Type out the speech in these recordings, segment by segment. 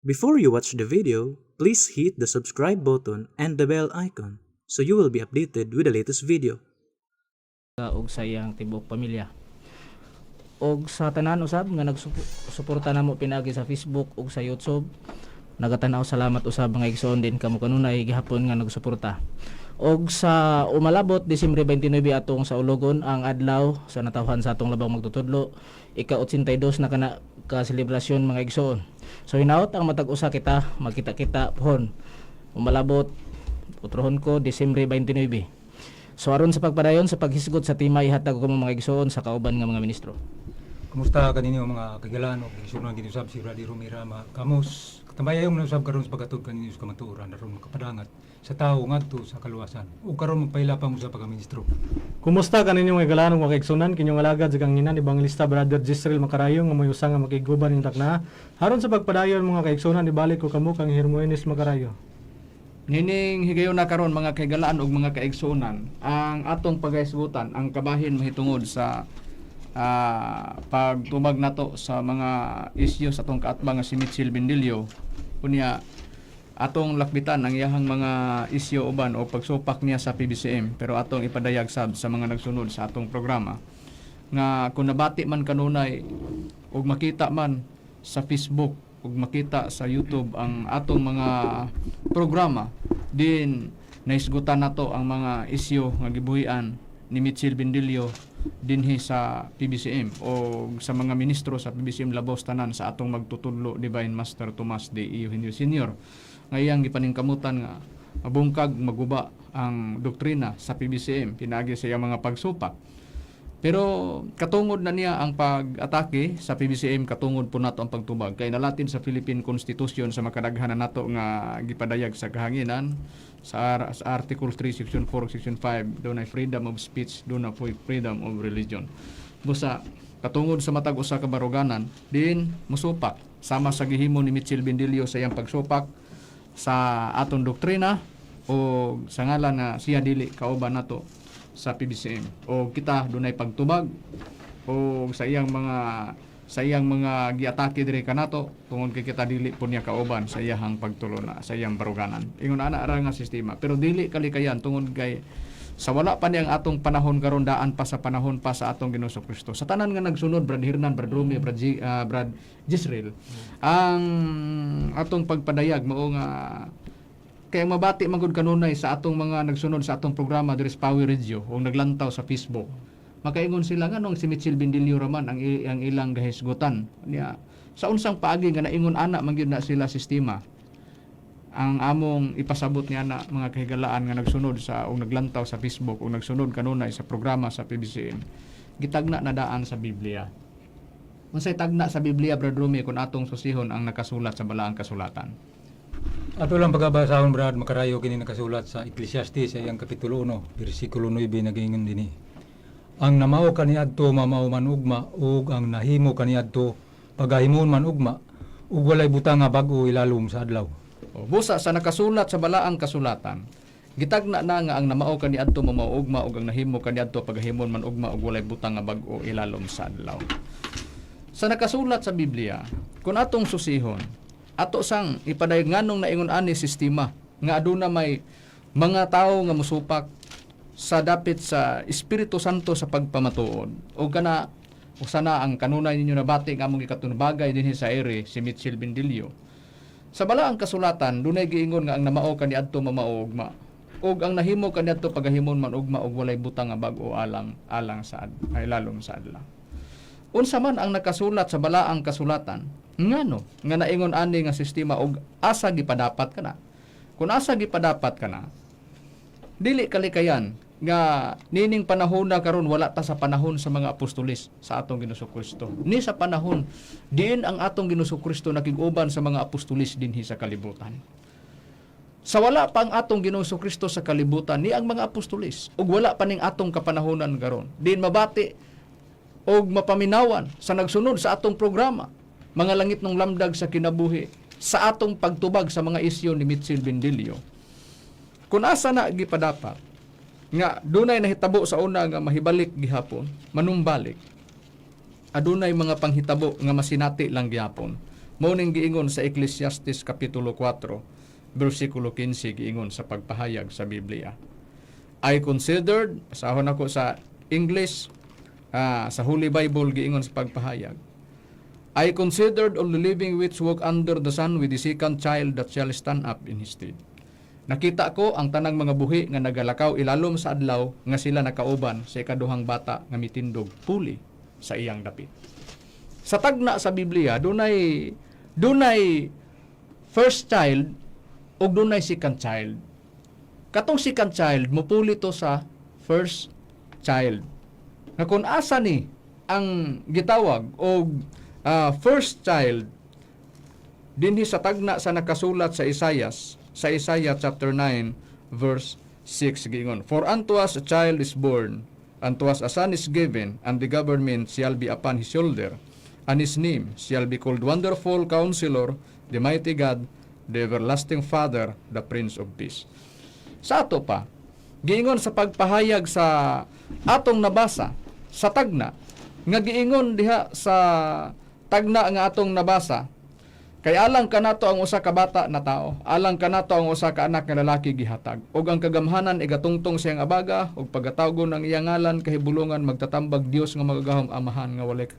Before you watch the video, please hit the subscribe button and the bell icon so you will be updated with the latest video. Ug sa iyang tibuok pamilya. Og sa tanan usab nga nagsuporta namo pinaagi sa Facebook ug sa YouTube. Nagatanaw, salamat usab, mga igsoon, din kamo kanunay gihapon nga nagsuporta. Og sa umalabot Disyembre 29, atong saulogon ang adlaw sa natawhan sa atong labang magtutudlo, ika-82 na kana ka selebrasyon, mga igsoon. So hinaot ang matag usa kita magkita-kita pohon umalabot, utrohon ko, Disyembre 29. So aron sa pagpadayon sa paghisgot sa tema, ihatag ko mga igsoon sa kauban nga mga ministro. Kumusta kaninyo, mga kahigalaan ug igsuonan, ginusab si Brady Romira Kamos. Katambayayong na usab karon sa paghatod kaninyo sa kamatuoran aron makapadangat sa tawo ngadto sa kaluwasan. Ug karon magpaila pa mo sa pagkaministro. Kumusta kaninyo, mga higalaan, mga kaigsunan? Kinyong alagad sa kanginan, Evangelista Brother Jisrael Makarayo, nga mo'y usa nga makiguban ning takna. Aron sa pagpadayon, mga kaigsunan, ibalik ko kamo kang Hermogenes Makarayo. Nining higayon na karon, mga kahigalaan ug mga kaigsuonan, ang atong paghisgutan ang kabahin mahitungod sa pagtubag nato sa mga isyu sa atong kaatbang nga si Mitchell Bendilio. Unya atong lakbitan ang iyahang mga isyu uban o pagsupak niya sa PBCM, pero atong ipadayag sab sa mga nagsunod sa atong programa nga kung nabati man kanunay ug makita man sa Facebook ug makita sa YouTube ang atong mga programa din, nahisgutan nato ang mga isyu nga gibuhian ni Mitchell Bendilio dinhi sa PBCM o sa mga ministro sa PBCM, labos tanan sa atong magtutudlo, Divine Master Tomas de Eugenio Sr., nga iyang gipaningkamutan nga mabungkag, maguba ang doktrina sa PBCM pinaagi sa iyang mga pagsupak. Pero katungod na niya ang pag-atake sa PBCM, katungod po nato ang pagtubag. Kay nalatin sa Philippine Constitution, sa makadaghan na nato nga gipadayag sa kahanginan, sa Article 3, Section 4, Section 5, dunay freedom of speech, dunay freedom of religion. Busa, katungod sa matag usa ka baruganan, din musupak sama sa gihimo ni Mitchell Bendilio sa iyang pagsupak sa atong doktrina o sa ngalan na siya dili kauban nato sa PBCM o kita dunay pagtubag o sa iyang mga giatake diri kanato tungod kay kita dili po niya kauban sa iyahang pagtuluna sa iyang baruganan. Ingon ana ra nga sistema, pero dili kalikayan tungod kay sa wala pa niyang atong panahon karon, daan pa sa panahon pa sa atong Ginoong Kristo. Sa tanan nga nagsunod, Brad Hernan, Brad Rumi, Brad Jisrael, ang atong pagpadayag mao nga kaya mabati man gud kanunay sa atong mga nagsunod sa atong programa diri sa Power Radio o naglantaw sa Facebook. Makaingon sila nga nung si Mitchell Bendilio raman ang ilang gahisgutan. Niya, sa unsang paagi nga naingon ana man gyud na sila sistema? Ang among ipasabot niya na, mga kahigalaan nga nagsunod sa o naglantaw sa Facebook o nagsunod kanunay sa programa sa PBCM, gitagna na daan sa Biblia. Unsay tagna sa Biblia, Brad Rumi, kung atong susihon ang nakasulat sa balaang kasulatan? Ato lang pagabasahon, Brad Makarayo, kini nakasulat sa Ecclesiastes sa iyang kapitulo 1, bersikulo 9, nagingon dinhi. Ang namao kaniadto mamao man ugma ug ang nahimo kaniadto pagahimon man ugma ug walay butang nga bag-o ilalom sa adlaw. O, busa sa nakasulat sa balaang kasulatan, gitagna na nga ang namao kaniadto mamao ugma ug ang nahimo kaniadto pagahimon man ugma ug walay butang nga bag-o ilalom sa adlaw. Sa nakasulat sa Biblia, kung atong susihon, ato sang ipadayag nganong naingon ani sistema nga aduna may mga tawo nga musupak sa dapit sa Espiritu Santo sa pagpamatuod. O kana usa na ang kanunay ninyo nabati nga among gikatunbagay dinhi sa ere, si Mitchell Bendilio. Sa balaang kasulatan, dunay giingon nga ang namao kaniadto mamao ugma ug ang nahimo kaniadto pagahimon man ugma ug walay butang nga bag-o alang alang sa ay lalom sa adlaw. Unsa man ang nakasulat sa balaang kasulatan, ngano nga naingon ani nga sistema og asa gipadapat kana? Kung asa gipadapat kana, dili kalikayan nga nining panahon na karon wala ta sa panahon sa mga apostolis sa atong Ginoong Kristo. Ni sa panahon diin ang atong Ginoong Kristo nakig-uban sa mga apostolis dinhi sa kalibutan. Sa wala pa ang atong Ginoong Kristo sa kalibutan ni ang mga apostolis ug wala pa ning atong kapanahonan karon. Diin mabati og mapaminawan sa nagsunod sa atong programa, mga langit ng lamdag sa kinabuhi, sa atong pagtubag sa mga isyu ni Mitchell Bendilio. Kung asa na gipadapat nga dunay nahitabo sa una nga mahibalik gihapon, manumbalik, adunay mga panghitabo nga masinati lang gihapon. Mao ning giingon sa Ecclesiastes kapitulo 4 bersikulo 15, giingon sa pagpahayag sa Biblia. I considered, basahon ako sa English, sa Holy Bible, giingon sa pagpahayag. I considered all the living which walk under the sun with the second child that shall stand up in his stead. Nakita ko ang tanang mga buhi nga nagalakaw ilalom sa adlaw nga sila nakauban sa ikaduhang bata nga mitindog puli sa iyang dapit. Sa tagna sa Biblia, dunay dunay first child ug dunay second child. Katong second child mupuli to sa first child. Nga kung asa ni ang gitawag og first child dinhi sa tagna sa nakasulat sa Isaias, sa Isaiah chapter 9 verse 6, giingon, "For unto us a child is born, unto us a son is given, and the government shall be upon his shoulder, and his name shall be called Wonderful Counselor, the Mighty God, the Everlasting Father, the Prince of Peace." Sa ato pa, giingon sa pagpahayag sa atong nabasa sa tagna nga giingon diha sa tagna nga atong nabasa, kay alang kanato ang usa ka bata na tao, alang kanato ang usa ka anak nga lalaki gihatag, ug ang kagamhanan igatungtong sa iyang abaga, ug pagatawgon ang iyang ngalan Kahibulongan, Magtatambag, Dios nga Makagagahom, Amahan nga walay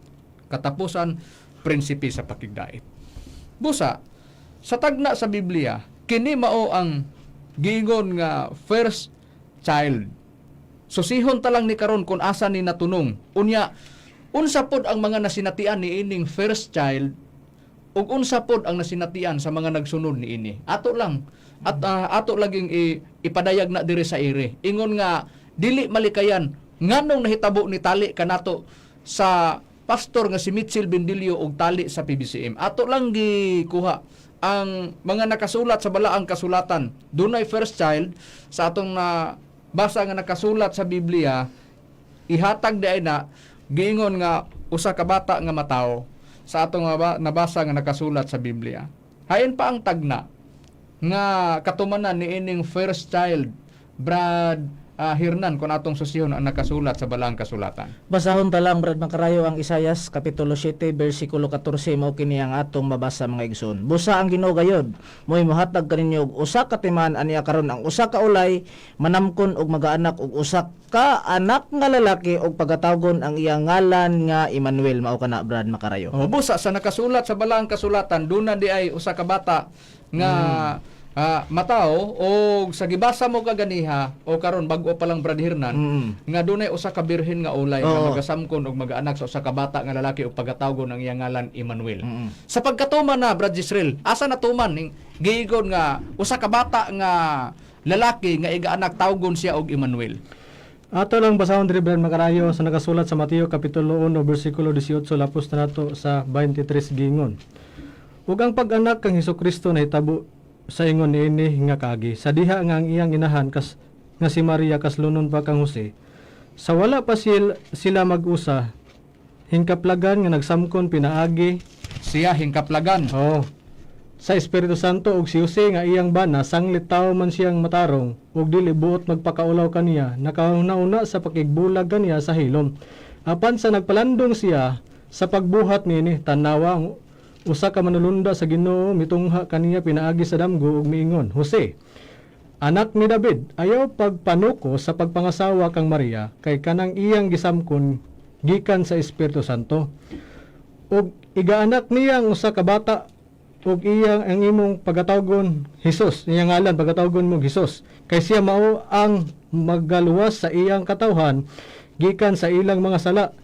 Katapusan, Prinsipe sa Pakigdait. Busa sa tagna sa Biblia, kini mao ang giingon nga first child. Susihon ta lang ni karon kung asa ni natunong. Unya, unsa pod ang mga nasinatian ni ining first child ug unsa pod ang nasinatian sa mga nagsunod ni ini? Ato lang at ato laging ipadayag na diri sa ire. Ingon nga dili malikayan nganong nahitabo ni tali kanato sa pastor nga si Mitchell Bendilio og tali sa PBCM. Ato lang gikuha ang mga nakasulat sa balaang kasulatan. Dunay first child sa atong na basa nga nakasulat sa Biblia, ihatag di na giingon nga usa ka bata nga matawo sa atong nabasa nga nakasulat sa Biblia. Hain pa ang tagna nga katumanan ni ining first child, Brad Hernan, kung atong susihon ang nakasulat sa balaang kasulatan. Basahon ta lang, Brad Makarayo, ang Isayas kapitulo 7 bersikulo 14. Mao kini ang atong mabasa, mga igsoon. Busa ang Ginoo gayod mo'y mohatag kaninyo og usa ka timan aniya karon, ang usa ka ulay manamkon og magaanak og usa ka anak nga lalaki og pagatawgon ang iyang ngalan nga Emmanuel. Mao kana, Brad Makarayo. Oh, busa sa nakasulat sa balaang kasulatan, duna di ay usa ka bata nga matao, og sa gibasa mo kaganiha o karon bag-o pa lang, Brad Hernan, nga dunay usa ka birhen nga ulay nga magasamkon og magaanak sa usa ka bata nga lalaki ug pagatawgon ang iyang ngalan Emmanuel. Sa pagkatuman na, Brad Israel, asa natuman ning giingon nga usa ka bata nga lalaki nga igaanak, tawgon siya og Emmanuel? Ato lang basahon diri, Brad Makarayo, sa nakasulat sa Mateo kapitulo 1 bersikulo 18 lapos na nato sa 23, gingon. Ug ang pag-anak kang Hesukristo nahitabo sa ingon niini nga kaagi, sa diha nga ang iyang inahan kas nga si Maria kaslunon pa kang Jose. Sa wala pa sila mag-usa, hingkaplagan nga nagsamkon pinaagi Siya hingkaplagan. Oh. Sa Espiritu Santo. Ug si Jose nga iyang bana, sanglit tawo man siyang matarong ug dili buot magpakaulaw kaniya, nakauna-una sa pakigbulag kaniya sa hilom. Apan sa nagpalandong siya sa pagbuhat niini, tanawa, ang usa ka manulunda sa Ginoo mitungha kaniya pinaagi sa damgo ug miingon, "Jose, anak ni David, ayaw pagpanuko sa pagpangasawa kang Maria, kay kanang iyang gisamkon gikan sa Espiritu Santo. Ug igaanak niya ang usa ka bata ug iyang ang imong pagatawgon Hesus, iyang ngalan pagatawgon mo Hesus, kay siya mao ang magaluwas sa iyang katawhan gikan sa ilang mga sala.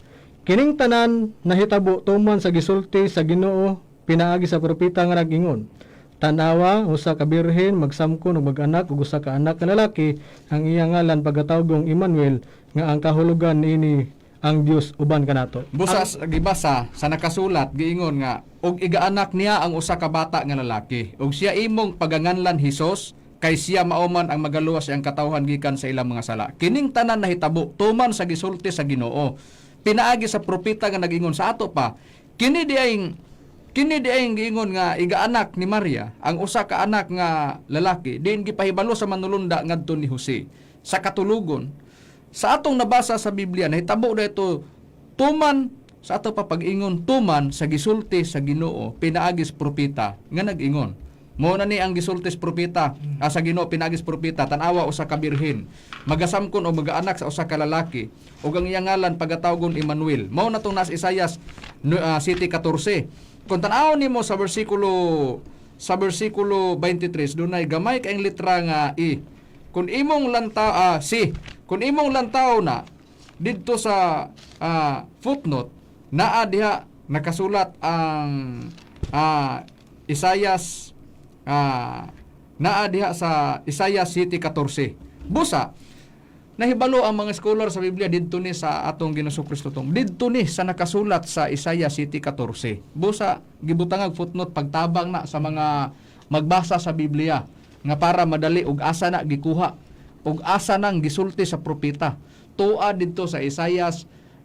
Kining tanan nahitabo tuman sa gisulti sa Ginoo pinaagi sa propeta nga nag-ingon, Tanawa, usa ka birhen magsamkon ug mag-anak ug usa ka anak nga lalaki, ang iyang ngalan pagatawgong Emmanuel, nga ang kahulugan niini, ang Dios uban kanato." Busa gibasa sa nakasulat, giingon nga og igaanak niya ang usa ka bata nga lalaki ug siya imong paganganlan Hesus, kay siya mao man ang magaluwas sa iyang katawhan gikan sa ilang mga sala. Kining tanan nahitabo tuman sa gisulti sa Ginoo pinaagi sa propeta nga nag-ingon. Sa ato pa, kini di ay giingon nga igaanak ni Maria ang usa ka anak nga lalaki, diin gipahibalo sa manulunda ngadto ni Jose sa katulugon. Sa atong nabasa sa Biblia, nahitabo na ito tuman Sa ato pa pag-ingon tuman sa gisulti sa Ginoo pinaagi sa propeta nga nag-ingon. Mao na ni ang gisulti sa propeta, sa Ginoo pinaagi sa propeta, tan-awa usa ka birhen magasamkon o magaanak sa usa ka lalaki ug ang iyang ngalan pagatawgon Emmanuel. Mao na tong nas Isaias 7:14. Kung tan-awon nimo sa bersikulo 23, dunay gamay kaayong litra nga i. Kung imong lanta C, kung imong lantaw na didto sa footnote, naa diha nakasulat ang Isaias, naa diha sa Isaiah 7:14. Busa nahibalo ang mga scholar sa Biblia, didto ni sa atong Ginoong Kristo tong didto ni sa nakasulat sa Isaiah 7:14. Busa gibutangag footnote pagtabang na sa mga magbasa sa Biblia nga para madali og asa na gikuha og asa nang gisulti sa propeta. Tua didto sa Isaiah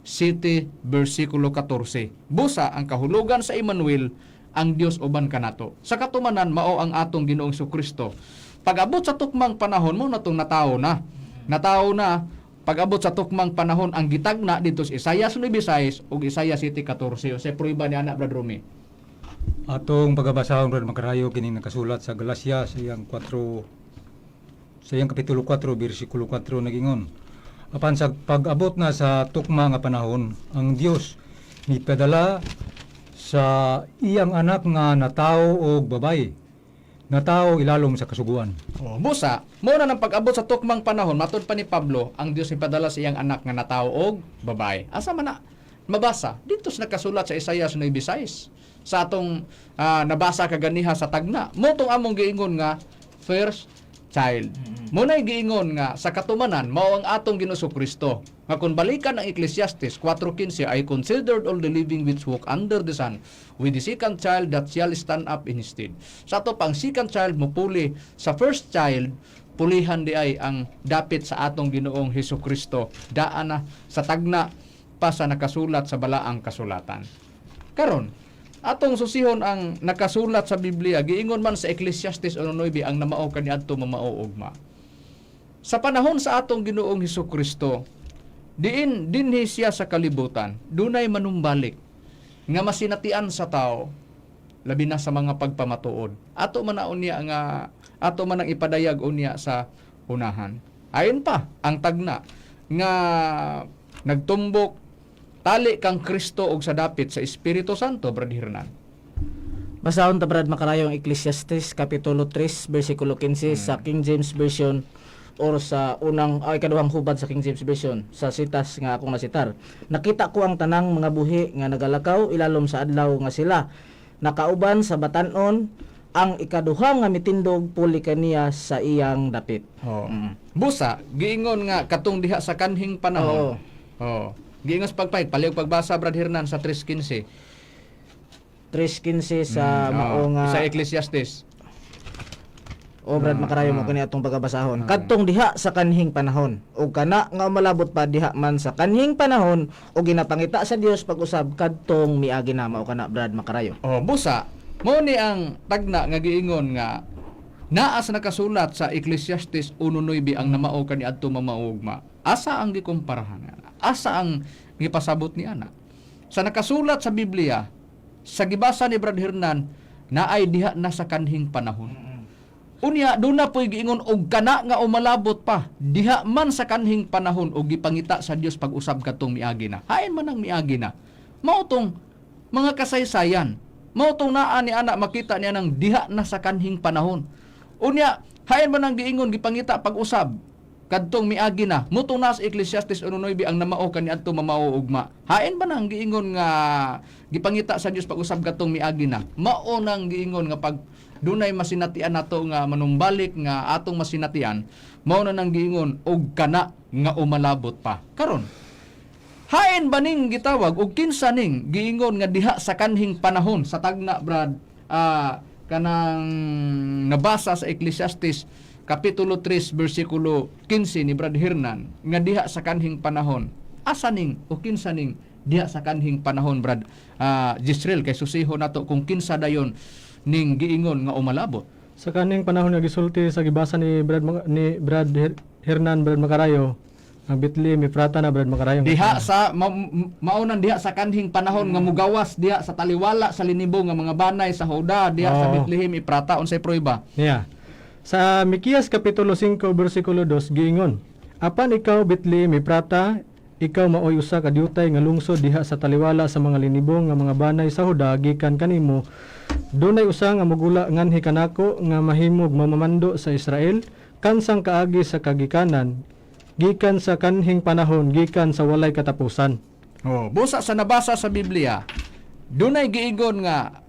7 bersikulo 14. Busa ang kahulugan sa Emmanuel, ang Dios uban kanato. Sa katumanan, mao ang atong Ginoong Kristo. Pag-abot sa tukmang panahon mo natong natawo na. Natawo na pag-abot sa tukmang panahon ang gitagna dito sa Isaiah 9:6 ug Isaiah 7:14. Unsay prueba ni ana, Brad Rumi? Atong pagabasahon, Brad Makarayo, kining nakasulat sa Galacia sa iyang 4, sa iyang kapitulo 4 bersikulo 4, nagingon: Apan sa pag-abot na sa tukma nga panahon, ang Dios mipadala sa iyang anak nga natawo og babaye, natawo ilalom sa kasuguan. Oh, busa, mo na nang pag-abot sa tukmang panahon, matud pa ni Pablo, ang Dios ipadala sa iyang anak nga natawo og babae. Asa man na mabasa? Dito sa nakasulat sa Isaiah 9:6. Sa atong nabasa kaganiha sa tagna. Mo tong among giingon nga first child. Mo na'y giingon nga sa katumanan mao ang atong Ginoong Kristo. Nga kung balikan ang Ecclesiastes 4:15, "I considered all the living which walk under the sun with the second child that shall stand up instead." Sa ato pang second child mupuli sa first child, pulihan di ay ang dapit sa atong Ginoong Hesus Kristo. Daan na sa tagna pa sa nakasulat sa balaang kasulatan. Karon, atong susihon ang nakasulat sa Biblia, giingon man sa Ecclesiastes 1:9, ang namao kaniadto mamao ugma. Sa panahon sa atong Ginoong Hesus Kristo, diin dinhi siya sa kalibutan, dunay manumbalik nga masinatian sa tao, labi na sa mga pagpamatuod. Ato man na unya nga ato man ang ipadayag unya sa unahan. Ayon pa ang tagna nga nagtumbok tali kang Kristo og sa dapit sa Espiritu Santo, Brad Hernan. Basahon ta, Brad Makarayo, ang Ecclesiastes kapitulo 3 bersikulo 15 sa King James Version or sa unang ay kaduhang hubad sa King James Version sa sitas nga akong nasitar. "Nakita ko ang tanang mga buhi nga nagalakaw ilalom sa adlaw nga sila nakauban sa batan-on, ang ikaduha nga mitindog puli kaniya sa iyang dapit." Oh. Busa, giingon nga katong diha sa kanhing panahon. Oh. Giingon sa pagpahit, palihog pagbasa, Brad Hernan, sa 3:15. 3:15 sa mao nga Sa Ecclesiastes. O Brad Makarayo, mo kani atong pagabasahon. "Kadtong diha sa kanhing panahon ug kana nga malabot pa diha man sa kanhing panahon ug ginapangita sa Dios pag-usab kadtong miagi na." Mao kana, Brad Makarayo. Oh, busa, mao ni ang tagna nga giingon nga naa sa nakasulat sa Ecclesiastes 1:9, ang namao kaniadto mamaugma. Asa ang gikumparahan nga? Asa ang gipasabot ni ana? Sa nakasulat sa Biblia, sa gibasa ni Brad Hernan, naay diha na sa kanhing panahon. Unya, doon na po'y giingon og kana nga umalabot pa. Diha man sa kanhing panahon og gipangita sa Dios pag-usab kadtong miagi na. Hain man ang miagi na? Mao tong mga kasaysayan. Mao tong naa ni ana makita niya nang diha na sa kanhing panahon. Unya, hain man ang giingon gipangita pag-usab kadtong miagi na? Mao tong nas Ecclesiastes 1:9, ang namao kaniadto mamao ugma. Hain ba nang giingon nga gipangita sa Dios pag-usab kadtong miagi na? Mao nang giingon nga pag dunay masinatian nato nga manumbalik nga atong masinatian, mao na nang giingon og kana nga umalabot pa. Karon, hain ba ning gitawag og kinsa ning giingon nga diha sa kanhing panahon sa tagna, Brad, kanang nabasa sa Ecclesiastes kapitulo 3 bersikulo 15 ni Brad Hernan nga diha sa kanhing panahon? Asa ning o kinsa ning diha sa kanhing panahon, Brad Jisreel, kay susiho nato kung kinsa dayon ning giingon nga umalabot? Sa kaning panahon nga gisulti sa gibasa ni Brad Hernan, Brad Makarayo, Ang Bethlehem Eprata na, Brad Makarayong. Diha sa maunang diha sa kanhing panahon nga mugawas diha sa taliwala sa linibo nga mga banay sa Huda diha sa Bethlehem Eprata, unsay prueba? Yeah. Sa Mikias kapitulo 5 bersikulo 2 giingon, "Apan ikaw, Bethlehem Eprata, ikaw maoy usa ka diutay nga lungsod diha sa taliwala sa mga linibong nga mga banay sa Huda, gikan kanimo dunay usa nga mogula nganhi kanako nga mahimog mamamando sa Israel kansang kaagi sa kagikanan, gikan sa kanhing panahon, gikan sa walay katapusan." Oh, busa sa nabasa sa Biblia, dunay giingon nga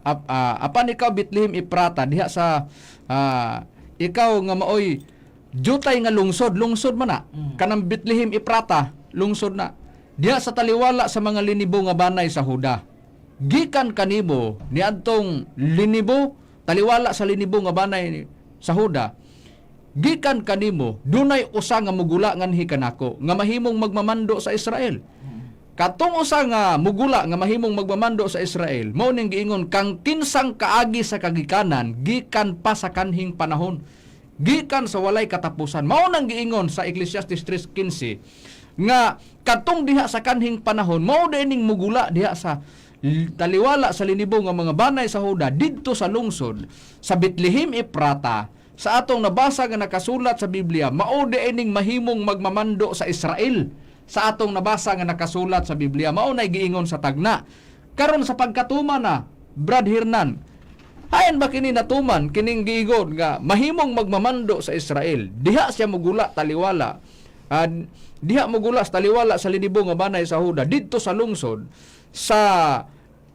apan ikaw, Bethlehem Eprata, diha sa ikaw nga maoy jutay nga lungsod, lungsod man na. Kanang Bethlehem Eprata, lungsod na. Diha sa taliwala sa mga linibo nga banay sa Huda. Gikan kanimo niadtong linibo, taliwala sa linibo nga banay sa Huda. Gikan kanimo dunay usa nga mugula nganhi kanako nga mahimong magmamando sa Israel. Katong usa nga mugula nga mahimong magmamando sa Israel, mao ning giingon kang kinsang kaagi sa kagikanan, gikan pa sa kanhing panahon, gikan sa walay katapusan. Mao nang giingon sa Ecclesiastes 3:15 nga katong diha sa kanhing panahon mao ning mugula diha sa taliwala sa linibo nga mga banay sa Huda didto sa lungsod sa Bethlehem Eprata sa atong nabasa nga nakasulat sa Biblia, mao ning mahimong magmamando sa Israel sa atong nabasa nga nakasulat sa Biblia. Mao nay giingon sa tagna. Karon sa pagkatuman na, Brad Hernan, hayan ba kini natuman kining giingon nga mahimong magmamando sa Israel, diha siya mugula taliwala, diha mugula sa taliwala sa linibo nga banay sa Huda didto sa lungsod sa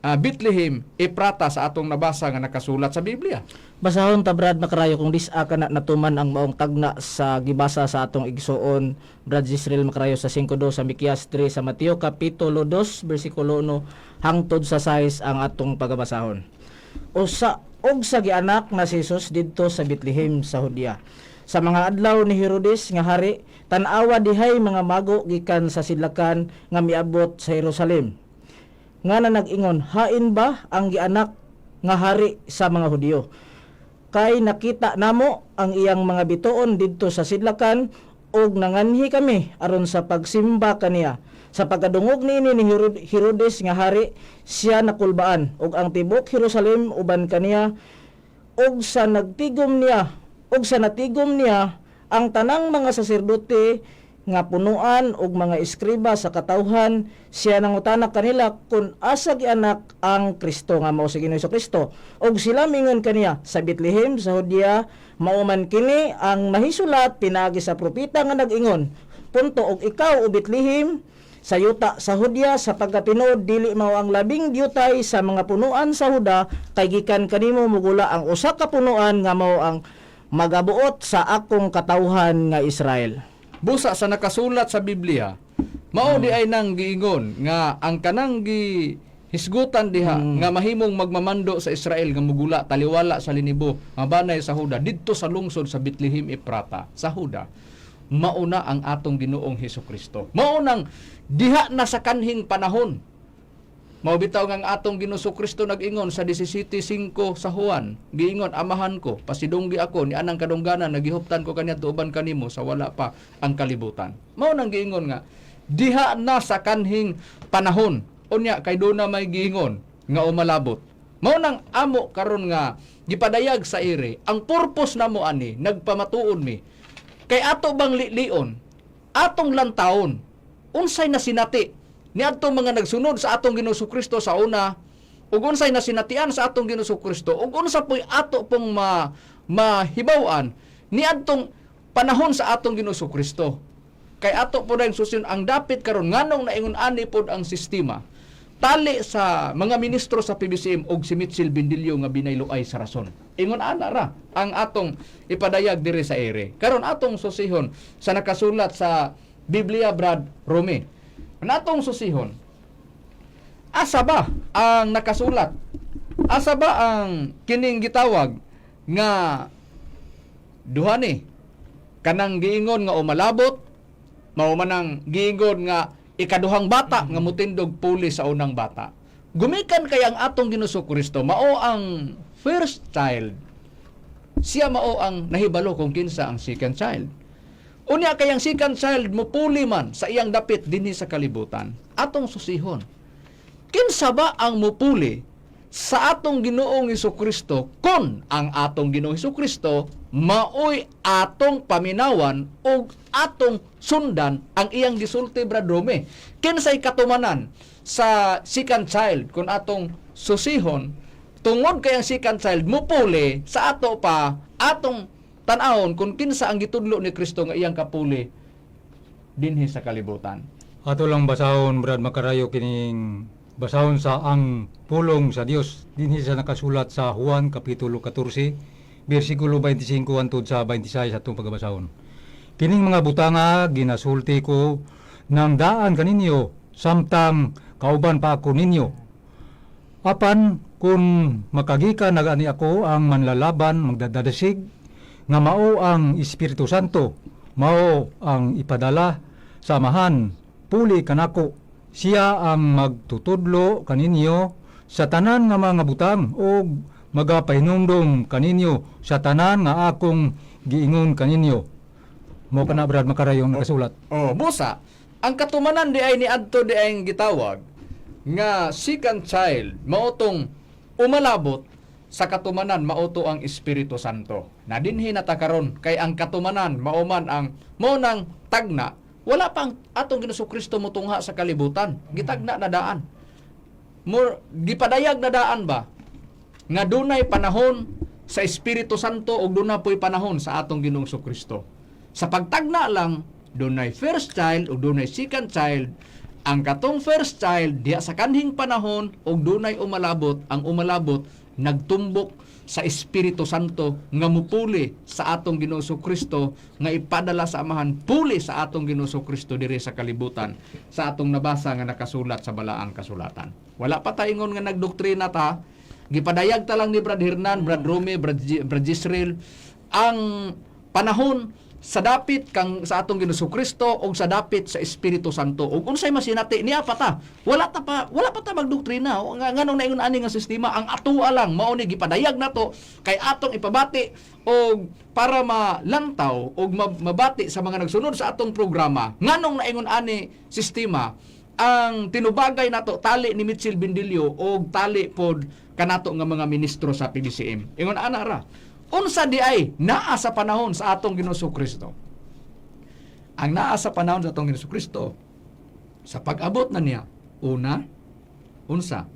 Bethlehem Eprata sa atong nabasa nga nakasulat sa Biblia? Basahon ta, Brad Makarayo, kung dis-a ka na natuman ang maong tagna sa gibasa sa atong igsuon Brad Israel Makarayo sa 5:2 sa Mikias 3, sa Mateo kapitulo 2 bersikulo 1 hangtod sa 6 ang atong pagabasahon. Usa og sa gianak na si Jesus didto sa Bethlehem sa Judea, sa mga adlaw ni Herodes nga hari, tan-awa dihay mga mago gikan sa sidlakan nga miabot sa Jerusalem nga na nag-ingon, "Hain ba ang gianak nga hari sa mga Hudiyo? Kay nakita namo ang iyang mga bituon didto sa sidlakan ug nanganhi kami aron sa pagsimba kaniya." Sa pagkadungog niini ni Herodes nga hari, siya nakulbaan ug ang tibuok Jerusalem uban kaniya. Ug sa natigom niya ang tanang mga saserdote nga punuan og mga eskriba sa katawhan, siya nangutana kanila kung asa gianak ang Kristo nga mao si Ginoo Kristo. Ug sila mingon kaniya, "Sa Bethlehem sa Judea, mao man kini ang nahisulat pinaagi sa propeta nga nag-ingon, punto, "Og ikaw, o Bethlehem sa yuta sa Judea, sa pagkatinuod dili mao ang labing diutay sa mga punuan sa Huda, kay gikan kanimo mugula ang usa ka punuan nga mao ang magabuot sa akong katawhan nga Israel." Busa sa nakasulat sa Biblia, mao di ay nang giingon nga ang kanang gi hisgutan diha nga mahimong magmamando sa Israel nga mugula taliwala sa linibo nga banay sa Huda didto sa lungsod sa Bethlehem Eprata sa Huda, mauna ang atong Ginoong Hesus Kristo. Mao nang diha na sa kanhing panahon. Mao bitaw nga ang atong Ginoo Kristo nag-ingon sa 17:5 sa Juan, giingon, "Amahan ko, pasidunggi ako ni anang kadungganan nagihuptan ko kaniadto uban kanimo sa wala pa ang kalibutan." Mao nang giingon nga diha na sa kanhing panahon. Unya kay duna may giingon nga umalabot. Mao nang amo karon nga gipadayag sa ere, ang purpose namo ani nagpamatuon mi. Kay ato bang lilion, atong lantawon, unsay nasinati niadtong mga nagsunod sa atong Ginoo Kristo sa una, ug unsay nasinatian sa atong Ginoo Kristo, ug unsa po'y ato pong mahibaw-an niadtong panahon sa atong Ginoo Kristo. Kay ato po na susin ang dapit karon nganong naingon ani pod ang sistema. Tali sa mga ministro sa PBCM og si Mitchell Bendillo nga binayluay sa rason. Ingon ana ra ang atong ipadayag diri sa ere. Karon atong susihon sa nakasulat sa Biblia, Brad Rome. Natong susihon. Asa ba ang nakasulat? Asa ba ang kining gitawag nga duha ni kanang giingon nga umalabot, mao man ang giingon nga ikaduhang bata nga mutindog puli sa unang bata? Gumikan kay ang atong Ginoo Kristo mao ang first child, siya mao ang nahibalo kung kinsa ang second child. Unya kay ang second child mupuli man sa iyang dapit dinhi sa kalibutan, atong susihon. Kinsa ba ang mupuli sa atong Ginoong Kristo kon ang atong Ginoong Kristo maoy atong paminawan ug atong sundan ang iyang gisulti, Brad Rome? Kinsay katumanan sa second child kung atong susihon, tungod kay ang second child mupuli sa ato pa, atong tan-awon kung kinsa ang gitudlo ni Kristo nga iyang kapuli dinhi sa kalibutan? Ato lang basahon, Brad Makarayo, kining basahon sa ang pulong sa Dios dinhi sa nakasulat sa Juan kapitulo 14 bersikulo 25 hangtod sa 26 atong pagabasahon. Kining mga butanga ginasulti ko nang daan kaninyo samtang kauban pa ako ninyo. Apan kung makagikan na gani ako, ang manlalaban magdadasig nga mao ang Espiritu Santo, mao ang ipadala sa Amahan puli kanako. Siya ang magtutudlo kaninyo sa tanan nga mga butang ug magapahinumdom kaninyo sa tanan nga akong giingon kaninyo. Mao kana, Brad Makarayong nakasulat. Oh, busa, ang katumanan di ay ni adto di ay gitawag nga second child mao tong umalabot sa katumanan, mao to ang Espiritu Santo. Na dinhi na ta karon kay ang katumanan mao man ang mao nang tagna, wala pa ang atong Ginoong Kristo motungha sa kalibutan. Gitagna na daan. More gipadayag na daan ba nga dunay panahon sa Espiritu Santo ug duna po'y panahon sa atong Ginoong Kristo. Sa pagtagna lang, dunay first child ug dunay second child. Ang katong first child diha sa kanhing panahon ug dunay umalabot, ang umalabot nagtumbok sa Espiritu Santo nga mupuli sa atong Ginoong Kristo nga ipadala sa Amahan puli sa atong Ginoong Kristo diri sa kalibutan sa atong nabasa nga nakasulat sa balaang kasulatan. Wala pa ta ingon nga nagdoktrina ta, gipadayag ta lang ni Brad Hernan, Brad Rome, Brad Jisrael ang panahon sa dapit kang sa atong Ginoong Kristo og sa dapit sa Espiritu Santo. Ug unsay masinati niya pa ta? Wala pa ta magdoktrina. O, nga nganong naingon ani nga sistema, ang atoa lang mao ni gipadayag nato kay atong ipabati og para malantaw og mabati sa mga nagsunod sa atong programa nganong naingon ani sistema ang tinubagay nato, tali ni Mitchell Bindilio og tali pod kanato nga mga ministro sa PBCM. Ingon ana ra. Unsa di ay naa sa panahon sa atong Ginoong Kristo? Ang naa sa panahon sa atong Ginoong Kristo sa pag-abot na niya, una, unsa?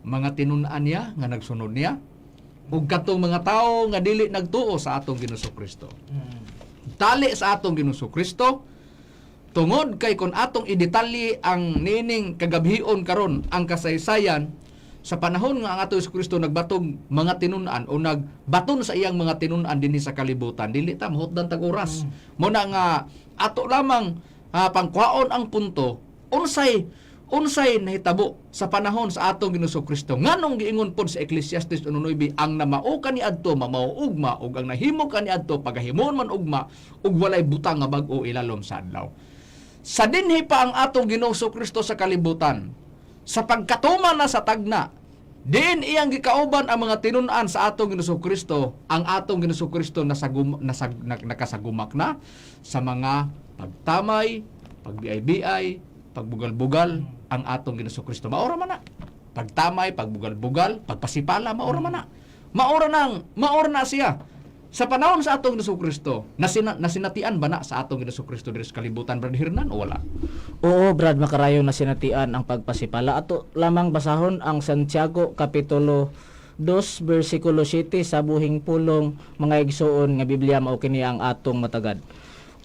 Mga tinun-an niya nga nagsunod niya ug katong mga tawo nga dili nagtuo sa atong Ginoong Kristo. Tali sa atong Ginoong Kristo tungod kay kung atong idetalye ang nining kagabhion karon, ang kasaysayan sa panahon nga ang atong Hesus Kristo nagbatog mga tinun-an o nagbaton sa iyang mga tinun-an dinhi sa kalibutan, dili ta mahutdan tag oras. Mo na nga ato lamang pangkuhaon ang punto, unsay unsay nahitabo sa panahon sa atong Ginoong Kristo, nganong giingon pod sa Ecclesiastes 1:9 ang namao kaniadto mamao ugma ug ang nahimo kaniadto pagahimon man ugma ug walay butang nga bag-o ilalom sa adlaw. Sa dinhi pa ang atong Ginoong Kristo sa kalibutan, sa pagkatuman na sa tagna, diin iyang gikauban ang mga tinun-an sa atong Ginoong Kristo, ang atong Ginoong Kristo nakasagumak na sa mga pagtamay, pagbiay-biay, pagbugal-bugal ang atong Ginoong Kristo. Maora man na. Pagtamay, pagbugal-bugal, pagpasipala, maora man na. Maora na siya. Sa panahon sa atong Ginoong Kristo, nasinatian ba na sa atong Ginoong Kristo diri sa kalibutan, Brad Hernan, o wala? Oo, Brad Makarayo, na sinatian ang pagpasipala. Ato lamang basahon ang Santiago Kapitulo 2 versikulo 7 sa buhing pulong, mga igsuon, nga Biblia, mao kini ang atong matagad.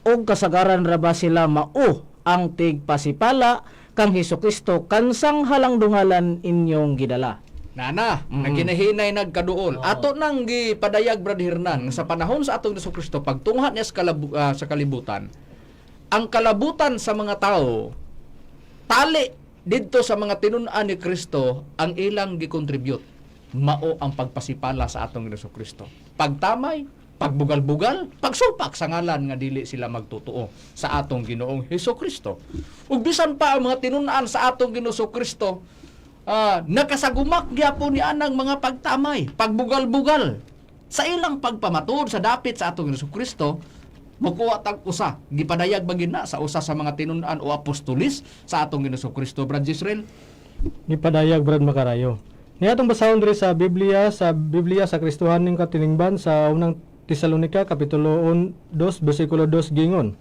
Og kasagaran ra ba sila mao ang tigpasipala kang Hesukristo kansang halangdungalan inyong gidala? Nana, nagkinahinay nagkaduol. Ato nang gipadayag, Brad Hernan, sa panahon sa atong Hesus Kristo pagtungha niya sa kalibutan. Ang kalabutan sa mga tao tali didto sa mga tinun-an ni Kristo, ang ilang gikontribute mao ang pagpasipala sa atong Hesus Kristo. Pagtamay, pagbugal-bugal, pagsupak sa ngalan nga dili sila magtotoo sa atong Ginoong Hesus Kristo. Ug bisan pa ang mga tinun-an sa atong Ginoong Kristo, nakasagumak gyapon ni anang mga pagtamay, pagbugal-bugal sa ilang pagpamatuod sa dapit sa atong Hesus Kristo. Mukuha tag usa, gipadayag ba gid na sa usa sa mga tinun-an o apostolis sa atong Ginoong Kristo, Brad Israel? Gipadayag, Brad Makarayo. Niya atong basahon diri sa Biblia sa Kristohaning Katilingban, sa Unang Tesalonika kapitulo 2 bersikulo 2, gingon: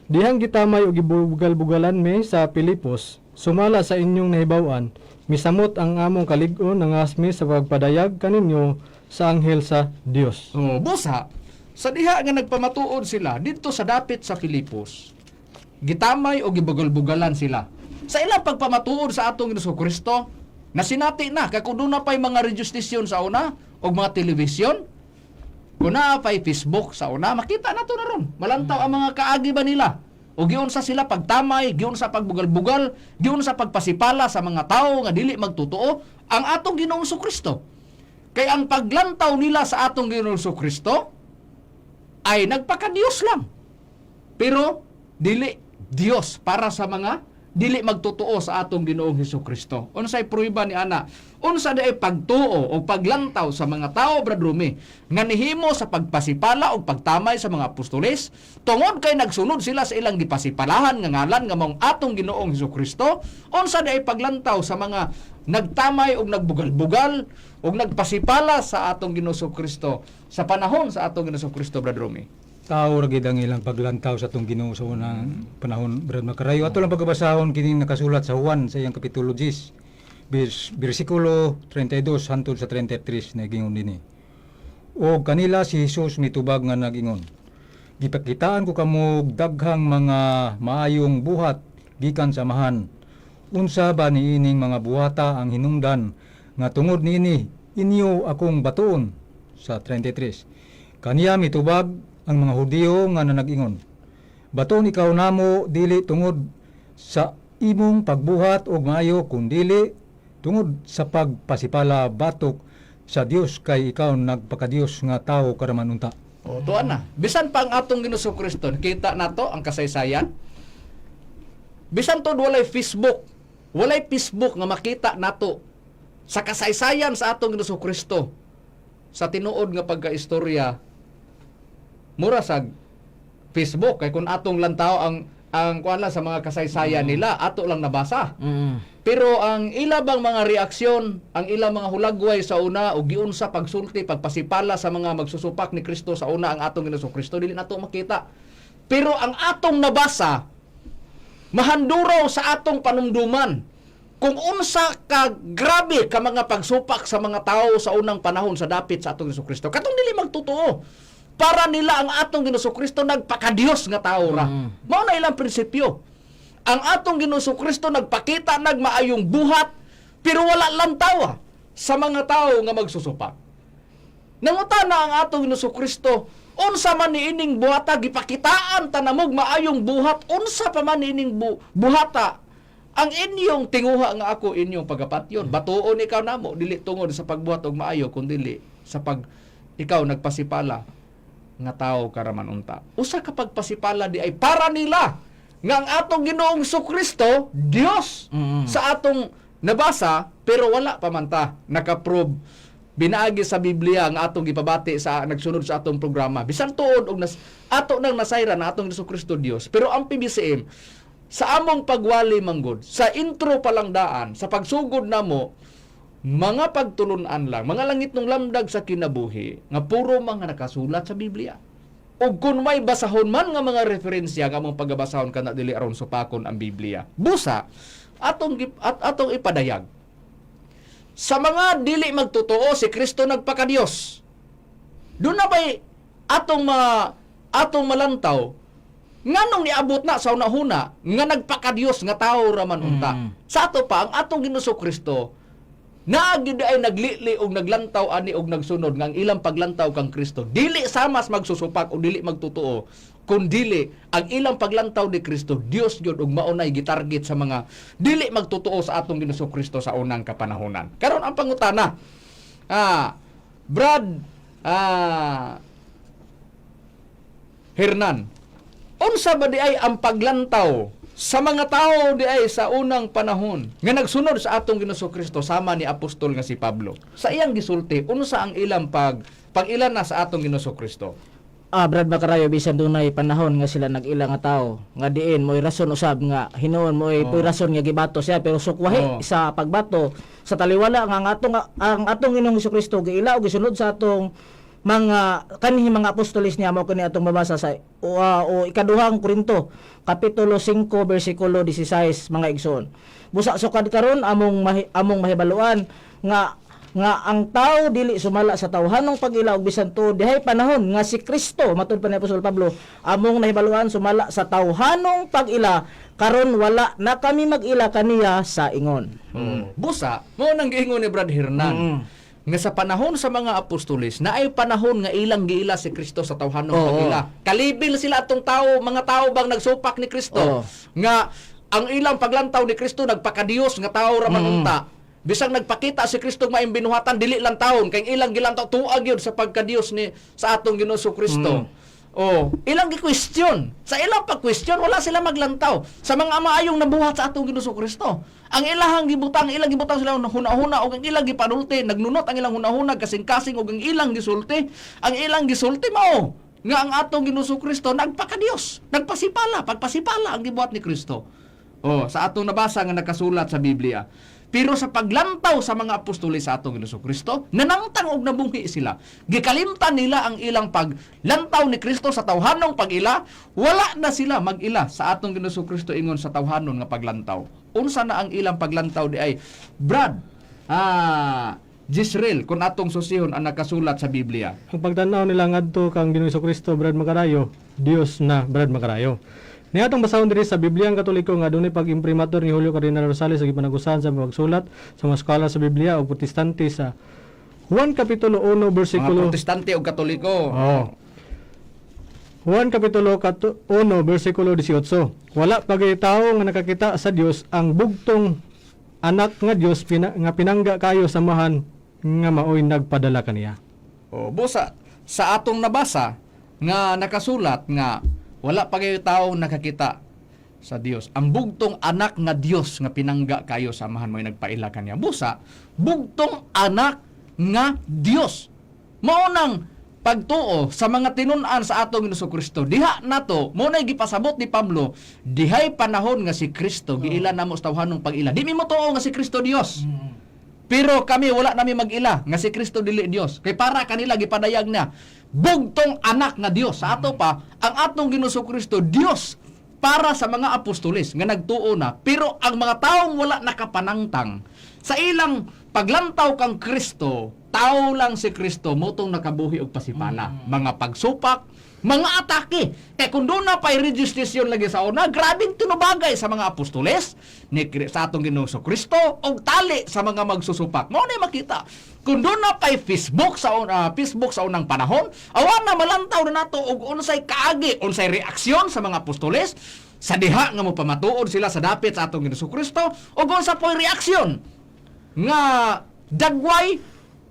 "Dihang gitamay og gibugal-bugalan mi sa Pilipos, sumala sa inyong nahibaw-an, misamot ang among kalig-on, nangaas mi sa pagpadayag kaninyo sa anghel sa Dios." Oh, busa sa diha nga nagpamatuod sila didto sa dapit sa Filipos, gitamay o gibugal-bugalan sila sa ilang pagpamatuod sa atong Ginoong Kristo. Nasinati na kay kung doon pa'y mga radio station sa una o mga television, kung naa pa'y Facebook sa una, makita na to na ron. Malantaw ang mga kaagi ba nila. O giunsa sila pagtamay, giunsa pagbugal-bugal, giunsa pagpasipala sa mga tao nga dili magtotoo ang atong Ginoong Kristo. Kay ang paglantaw nila sa atong Ginoong Kristo ay nagpakadiyos lang. Pero dili Dios para sa mga dili magtotoo sa atong Ginoong Hesus Kristo. Unsay pruweba ni ana? Unsa diay pagtuo o paglantaw sa mga tao, Brad Rumi, nga nihimo sa pagpasipala o pagtamay sa mga apostoles tungod kay nagsunod sila sa ilang gipasipalahan nga ngalan nga maong atong Ginoong Hesus Kristo? Unsa diay paglantaw sa mga nagtamay og nagbugal-bugal og nagpasipala sa atong Ginoong Kristo sa panahon sa atong Ginoong Kristo, Brad Rumi? Tao ra gid ang ilang paglantaw sa atong Ginoo sa unang panahon, Brad Makarayo. Ato lang pagkabasahon kining nakasulat sa Juan sa iyang kapitulo 10, bersikulo 32 hangtod sa 33 na gingon dinhi. "Og kanila si Jesus mitubag nga nag-ingon, 'Gipakitaan ko kamo og daghang mga maayong buhat gikan sa Amahan. Unsa ba niining mga buhata ang hinungdan nga tungod niini inyo akong batuon?' Sa 33. Kaniya mitubag ang mga Hudiyo nga nanag-ingon, 'Batuon ikaw namo dili tungod sa imong pagbuhat og maayo kundili tungod sa pagpasipala batok sa Dios, kay ikaw nagpakadiyos nga tawo ka raman unta.'" O, tuan na. Bisan pa ang atong Ginoong Kristo, kita nato ang kasaysayan. Bisan to walay Facebook nga makita nato sa kasaysayan sa atong Ginoong Kristo. Sa tinuod nga pagkaistorya, mura sa Facebook kay kung atong lantaw ang kuan lang sa mga kasaysayan nila, ato lang nabasa. Pero ang ila bang mga reaksyon, ang ilang mga hulagway sa una o giunsa pagsulti, pagpasipala sa mga magsusupak ni Kristo sa una ang atong Ginoong Kristo, dili nato makita. Pero ang atong nabasa, mahanduraw sa atong panumduman kung unsa ka grabe ka mga pagsupak sa mga tao sa unang panahon sa dapit sa atong Ginoong Kristo. Katong dili magtotoo. Para nila ang atong Ginoong Kristo nagpakadiyos nga tao ra. Mao na ilang prinsipyo. Ang atong Ginoong Kristo nagpakita nagmaayong buhat pero wala lang tawa sa mga tao nga magsusupak. Nangutana ang atong Ginoong Kristo, unsa man niining buhata? Gipakitaan ta namog maayong buhat, unsa pa man niining buhata ang inyong tinguha nga ako inyong pagapatyon? Batuon ikaw namo dili tungod sa pagbuhat og maayo kundili sa pag ikaw nagpasipala nga tao ka raman unta. Usa ka pagpasipala di ay para nila nga ang atong Ginoong Kristo Dios sa atong nabasa, pero wala pa man ta nakaprove binaagi sa Biblia ang atong gipabati sa nagsunod sa atong programa. Bisan tuod og nas, ato nang nasayran na atong Ginoong Kristo Dios, pero ang PBCM sa among pagwali manggod sa intro pa lang daan sa pagsugod namo, mga pagtulunan lang, mga langit ng lamdag sa kinabuhi nga puro mga nakasulat sa Biblia. Ug kung may basahon man nga mga referensya nga among pagabasahon kana dili aron supakon ang Biblia. Busa atong ipadayag sa mga dili magtotoo si Kristo nagpakadiyos. Doon na ba'y atong malantaw nganong niabot na sa una-huna nga nagpakadiyos nga tao raman unta? Sa ato pa ang atong Ginoong Kristo naa gyud ay naglili og naglantaw ani og nagsunod nga ang ilang paglantaw kang Kristo dili samas magsusupak o dili magtotoo, kun dili ang ilang paglantaw ni Kristo Dios gyud ug maunay gitarget sa mga dili magtotoo sa atong Ginoong Kristo sa unang kapanahonan. Karon ang pangutana, Brad Hernan, unsa ba di ay ang paglantaw sa mga tao di ay sa unang panahon nga nagsunod sa atong Ginoong Kristo sama ni apostol nga si Pablo? Sa iyang gisulti, unsa ang ilang pag ilan na sa atong Ginoong Kristo? Brad Macarayo, bisan dunay panahon nga sila nag-ila nga tao nga diin mo'y rason usab nga hinuon mo'y oh. Rason nga gibato siya, pero sukwahi sa pagbato sa taliwala nga ang atong Ginoong Kristo giila og gisunod sa atong mga kanhi mga apostoles niya. Mao kini atong mabasa sa o Ikaduhang Korinto kapitulo 5 bersikulo 16, mga igsoon. Busa sukad karon among mahibaluan nga nga ang tao dili sumala sa tawhanong pag-ila og bisan tuod dihay panahon nga si Kristo, matud pa ni Apostol Pablo, among nahibaluan sumala sa tawhanong pag-ila, karon wala na kami mag-ila kaniya sa ingon. Busa, mao nang giingon ni Brad Hernan nga sa panahon sa mga apostoles, naay panahon nga ilang giila si Kristo sa tawhanong pag-ila. Kalibil sila atong tao, mga tao bang nagsupak ni Kristo nga ang ilang paglantaw ni Kristo nagpakadiyos nga tao ra man unta. Bisag nagpakita si Kristo maayong binuhatan, dili lang taon kay ilang gilantaw tuag yun sa pagkadiyos ni sa atong Ginoo Kristo. Oh, ilang gi-question. Sa ilang pag-question, wala sila maglantaw sa mga maayong nabuhat sa atong Ginoo Kristo. Ang ilahang gibutang, ilang gibutang sila huna-huna og ang ilang gipanulti, nagnunot ang ilang huna-huna kasing-kasing og ang ilang gisulti. Ang ilang gisulti mao nga ang atong Ginoo Kristo nagpakadiyos, nagpasipala, pagpasipala ang gibuhat ni Kristo. Oh, sa atong nabasa nga nakasulat sa Biblia. Pero sa paglantaw sa mga apostoles sa atong Ginoo Kristo, nanangtang og nabunghi sila. Gikalimtan nila ang ilang paglantaw ni Kristo sa tawhanong pag-ila, wala na sila mag-ila sa atong Ginoo Kristo ingon sa tawhanon nga paglantaw. Unsa na ang ilang paglantaw di ay, Brad, Jisrael, kung atong susihon ang nakasulat sa Biblia? Ang pagtanaw nila ngadto kang Ginoong Kristo, Brad Makarayo, Dios na, Brad Makarayo. Niya atong basahon diri sa Biblia ang Katoliko nga dunay pag-imprimatur ni Julio Cardinal Rosales sa gipanagusahan sa pagsulat sa mga scholar sa Biblia o Protestante sa Juan Kapitulo 1 Mga bersikulo Protestante o Katoliko. Oo. Juan Kapitulo 1 bersikulo 18. Wala pa gay tawo nga nakakita sa Dios, ang bugtong anak nga Dios nga pinangga kayo sa Amahan nga maoy nagpadala kaniya. O, busa, sa atong nabasa nga nakasulat nga wala pa kayo tao nakakita sa Dios. Ang bugtong anak nga Dios nga pinangga kayo sa Amahan mo'y nagpaila kaniya. Busa, bugtong anak nga Dios. Mao nang pagtuo sa mga tinun-an sa atong Ginoong Kristo. Diha nato, mao na'y gipasabot ni Pablo, dihay panahon nga si Kristo giila namo sa tawhanong pag-ila. Di mi motuo nga si Kristo Dios. Pero kami wala nami mag-ila nga si Kristo dili Dios. Kay para kanila gipadayag na bugtong anak nga Dios. Sa ato pa, ang atong Ginoong Kristo Dios para sa mga apostoles nga nagtuo na, pero ang mga taong wala nakapanangtang sa ilang paglantaw kang Kristo, tao lang si Kristo, motong nakabuhi og pasipala, mga pagsupak, mga atake. Kay kung doon na pa'y registration lagi sa una, grabing tinubagay sa mga apostoles ni sa atong Ginoong Kristo og tali sa mga magsusupak. Mao na makita. Kung doon na pa'y Facebook sa unang panahon, awa na malantaw na nato og unsay kaagi, unsay reaksyon sa mga apostoles sa diha nga mopamatuod sila sa dapit sa atong Ginoong Kristo ug unsa po'y reaksyon nga dagway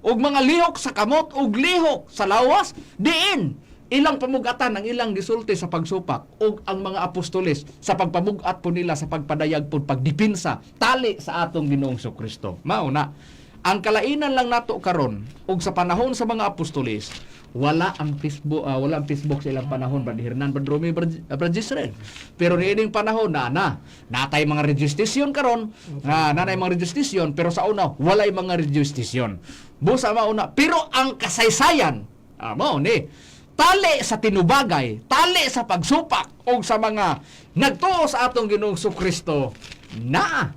og mga lihok sa kamot ug lihok sa lawas diin ilang pamugatan ang ilang gisulti sa pagsupak ug ang mga apostoles sa pagpamugat po nila sa pagpadayag po pagdipinsa tali sa atong Ginoong Kristo. Mao na ang kalainan lang nato karon ug sa panahon sa mga apostoles, wala ang Facebook sa ilang panahon, Brad Hernan, Brad Romy, Brad Jisrael. Pero niining panahon na na natay mga registration karon nga nanay mga registration, pero sa una walay mga registration. Busa mauna, pero ang kasaysayan mao ni tali sa tinubagay, tali sa pagsupak og sa mga nagtuo sa atong Ginoong Kristo na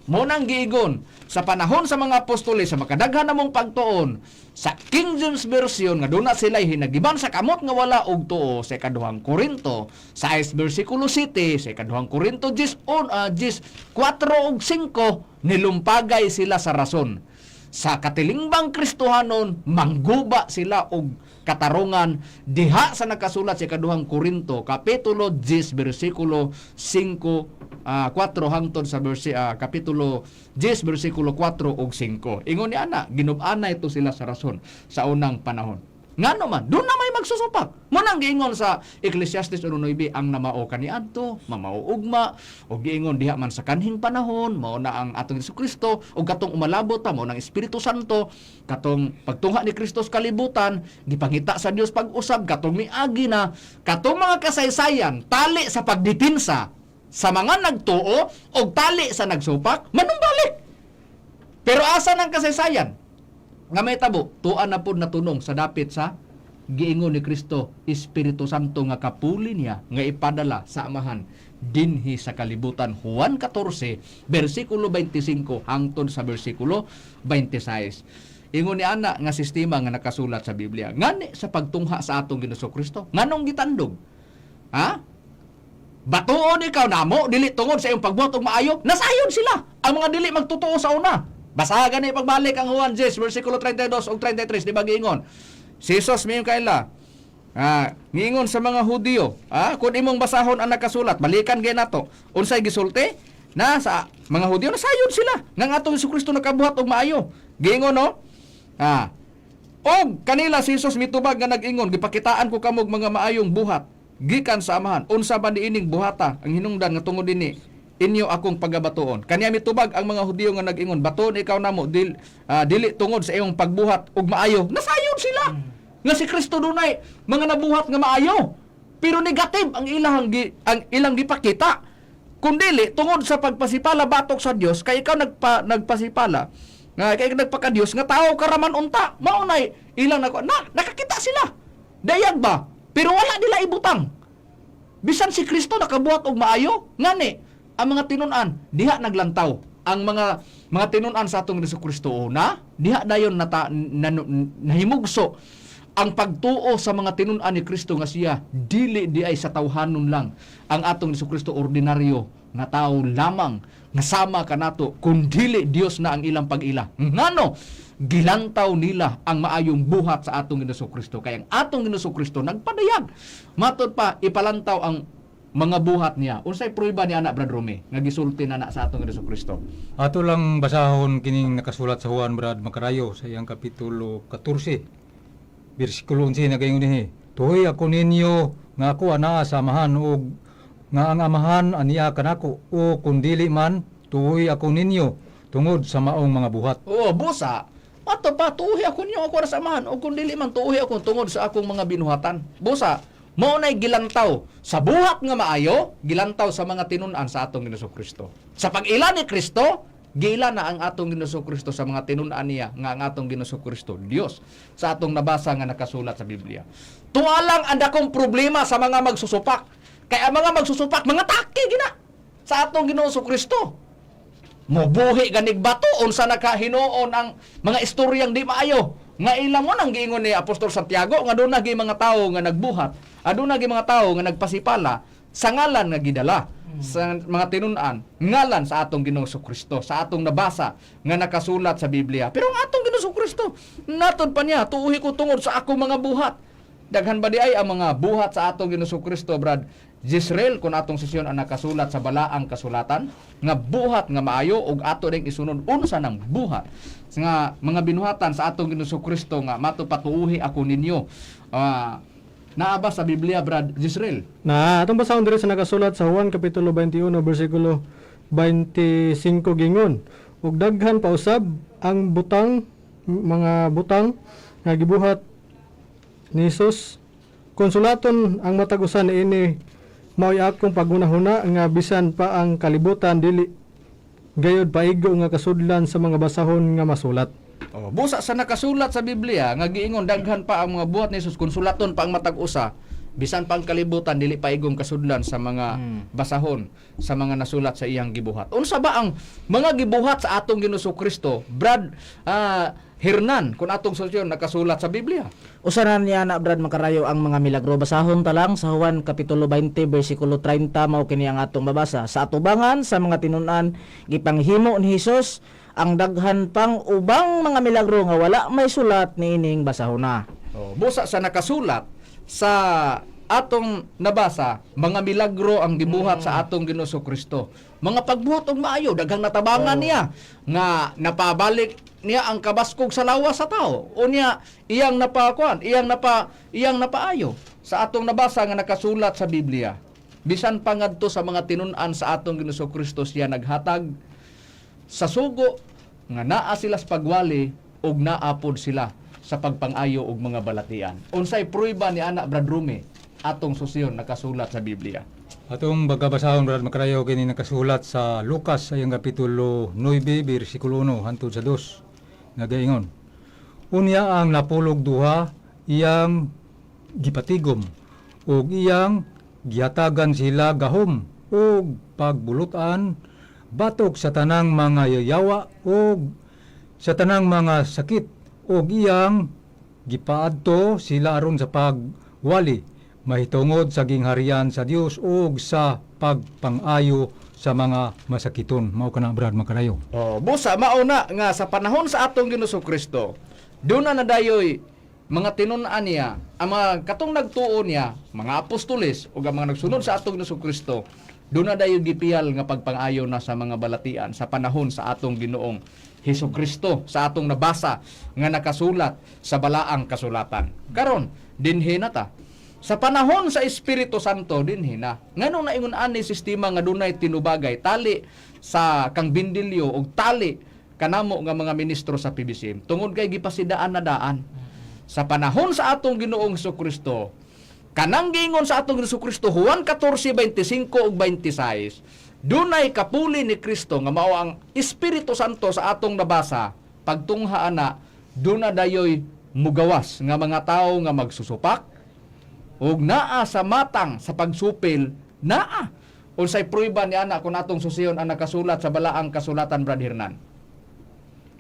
mo nang giigon sa panahon sa mga apostoles sa makadaghan namong pagtuon sa King James Version nga duna sila hinagiban sa kamot nga wala og tuo sa Ikaduhang Korinto sa 6 bersikulo 7, sa Ikaduhang Korinto 10 on 10 4 ug 5, nilumpagay sila sa rason sa katilingbang Kristohanon, mangguba sila og katarungan diha sa nakasulat sa Ikaduhang Korinto kapitulo 10 bersikulo 5 4 hangtod sa kapitulo 10 bersikulo 4 ug 5. Ingon ni ana, ginub-ana ito sila sa rason sa unang panahon. Ngano man, doon na may magsusupak. Mo nang giingon sa Ecclesiastes 1:9 ang namao kaniadto, mamao ugma, ug giingon diha man sa kanhing panahon, mao na ang atong Kristo ug katong umalabot ta mao nang Espiritu Santo, katong pagtungha ni Kristo sa kalibutan, gipangita sa Dios pag-usab katong miagi na katong mga kasaysayan tali sa pagdepensa sa mga nagtuo og tali sa nagsupak, manumbalik. Pero asa nang kasaysayan nga may tabo, tuan na pod natunong sa dapit sa giingon ni Kristo, Espiritu Santo nga kapuli niya nga ipadala sa Amahan dinhi sa kalibutan. Juan 14 bersikulo 25 hangtod sa bersikulo 26. Ingon ni ana nga sistema nga nakasulat sa Biblia. Ngani sa pagtungha sa atong Ginoong Kristo, nganong gitandog? Ha? Batuon ikaw namo dili tungod sa iyong pagbuhat og maayo, nasayon sila ang mga dili magtotoo sa una. Basaha gani pagbalik ang Juan 10 versikulo 32 ug 33, di ba giingon? Si Jesus miingon kaila. Ngiingon sa mga Hudiyo, kung imong basahon ang nakasulat, balikan gay nato. Unsay gisulti? Na sa mga Hudiyo nasayon sila nga ang atong Kristo nakabuhat og maayo. Giingon, no? Og kanila si Jesus mitubag nga nag-ingon, gipakitaan ko kamog mga maayong buhat gikan sa Amahan. Unsa ba niining buhata ang hinungdan nga tungod dinhi inyo akong pagabatuon? Kaniya mitubag ang mga Hudiyo nga nag-ingon, batuon ikaw namo dili tungod sa iyong pagbuhat og maayo. Nasayon sila nga si Kristo dunay mga nabuhat nga maayo. Pero negative ang ilang gipakita. Kung dili tungod sa pagpasipala batok sa Dios, kay ikaw nagpasipala nga kay ikaw nagpaka-Dios nga tao ka raman unta, mao nay ilang na nakakita sila. Dayag ba? Pero wala nila ibutang. Bisan si Kristo nakabuhat og maayo, ngani ang mga tinun-an diha naglantaw. Ang mga tinun-an sa atong Hesus Kristo una, diha dayon nahimugso ang pagtuo sa mga tinun-an ni Kristo nga siya dili di ay sa tawhanon lang ang atong Hesus Kristo, ordinaryo nga tao lamang nga sama kanato, kun dili Dios na ang ilang pag-ila. Ngano gilantaw nila ang maayong buhat sa atong Hesus Kristo, kay ang atong Hesus Kristo nagpadayag, matod pa ipalantaw ang mga buhat niya. Unsay prueba ni ana, Brad Rome, nga gisulti na na sa atong Hesus Kristo? Ato lang basahon kining nakasulat sa Juan, Brad Makarayo, sa iyang kapitulo 14 bersikulo 11, nagaingon dinhi: "Tuohi ako ninyo nga ako anaa sa Amahan ug nga ang Amahan aniya kanako, o kun dili man, tuohi ako ninyo tungod sa maong mga buhat." Oo, busa. Ato pa, tuuhi ako niyo ako ra sa Amahan. O kung dili man, tuuhi ako tungod sa akong mga binuhatan. Busa, mao na'y gilantaw sa buhat nga maayo, gilantaw sa mga tinun-an sa atong Ginoong Kristo. Sa pag-ila ni Kristo, giila na ang atong Ginoong Kristo sa mga tinun-an niya nga ang atong Ginoong Kristo Dios sa atong nabasa nga nakasulat sa Biblia. Tuwa lang ang dakong problema sa mga magsusupak. Kaya ang mga magsusupak, mga taki gina sa atong Ginoong Kristo. Mobuhi ganig bato, unsa nakahinuon ang mga istoryang di maayo nga ilang mo nang giingon ni Apostol Santiago nga doon nagi mga tawo nga nagbuhat, aduna gi mga tawo nga nagpasipala sa ngalan nga gidala sa mga tinun-an, ngalan sa atong Ginoong Kristo sa atong nabasa nga nakasulat sa Biblia. Pero ang atong Ginoong Kristo naton pa niya, tuuhi ko tungod sa akong mga buhat. Daghan ba di ay ang mga buhat sa atong Ginoong Kristo, Brad Jisrael, kung atong sesyon ang nakasulat sa balaang kasulatan nga buhat nga maayo, ug ato ring isunod unsa ng buhat nga mga binuhatan sa atong Ginoong Kristo nga mato patuuhi ako ninyo? Naa ba sa Biblia, Brad Jisrael? Na atong basahon diri sa nakasulat sa Juan kapitulo 21 bersikulo 25, gingon: "Ug daghan pa usab ang butang mga butang nga gibuhat ni Jesus, kon sulaton ang matag usa niini, mao'y akong paghunahuna nga bisan pa ang kalibutan dili gayod paigo nga kasudlan sa mga basahon nga masulat." Oh, busa sa nakasulat sa Biblia nga giingon daghan pa ang mga buhat ni Jesus, kung sulaton pa ang matag usa, bisan pa ang kalibutan dili paigong kasudlan sa mga basahon sa mga nasulat sa iyang gibuhat. Unsa ba ang mga gibuhat sa atong Ginoong Kristo, Brad Hernan, kung atong solusyon nakasulat sa Biblia? Usa na niya na, Brad Makarayo, ang mga milagro. Basahon ta lang sa Juan kapitulo 20 bersikulo 30, mao kini ang atong mabasa. Sa atubangan sa mga tinun-an, gipanghimo ni Hesus ang daghan pang ubang mga milagro nga wala may sulat niining basahona. Oh, busa sa nakasulat sa atong nabasa, mga milagro ang gibuhat sa atong Ginoong Kristo. Mga pagbuhat og maayo, daghang natabangan niya nga napabalik. niya ang kabaskog sa lawas sa tao. Unya iyang napakuan, iyang napaayo sa atong nabasa nga nakasulat sa Biblia. Bisan pa ngadto sa mga tinun-an sa atong Ginoong Kristo, siya naghatag sa sugo nga naa sila sa pagwali ug naa pod sila sa pagpangayo og mga balatian. Unsay prueba ni ana, Brad Rumi, atong susiyon nakasulat sa Biblia? Atong bagabasahon, Brad Makarayo, kini nakasulat sa Lucas sa iyang kapitulo 9 bersikulo 1 hangtod sa 2, nagaingon: Unya ang napulog duha iyang gipatigom ug iyang gihatagan sila gahom ug pagbulutan batok sa tanang mga yayawa ug sa tanang mga sakit, ug iyang gipaadto sila aron sa pagwali mahitungod sa gingharian sa Dios ug sa pagpangayo sa mga masakiton. Mao kana, Brad Makarayo. Oh, busa mao na nga sa panahon sa atong Ginoong Kristo, duna na dayoy mga tinun-an niya, ang mga katong nagtuo niya, mga apostoles ug ang mga nagsunod sa atong Ginoong Kristo, duna dayoy gipiyal nga pagpangayo na sa mga balatian sa panahon sa atong Ginoong Hesus Kristo sa atong nabasa nga nakasulat sa balaang kasulatan. Karon, dinhi na ta. Sa panahon sa Espiritu Santo, dinhi na. Nganong naingon ani sistema nga dunay tinubagay tali sa kang Bindilyo og tali kanamo nga mga ministro sa PBCM? Tungod kay gipasidaan na daan. Sa panahon sa atong Ginoong Kristo, kanang giingon sa atong Ginoong Kristo, Juan 14:25 ug 26, dunay kapuli ni Kristo nga mao ang Espiritu Santo sa atong nabasa. Pagtungha ana, duna dayoy mugawas nga mga tawo nga magsusupak ug naa sa matang sa pagsupil naa. Unsay prueba ni ana kung atong susiyon ang nakasulat sa balaang kasulatan, Brad Hernan?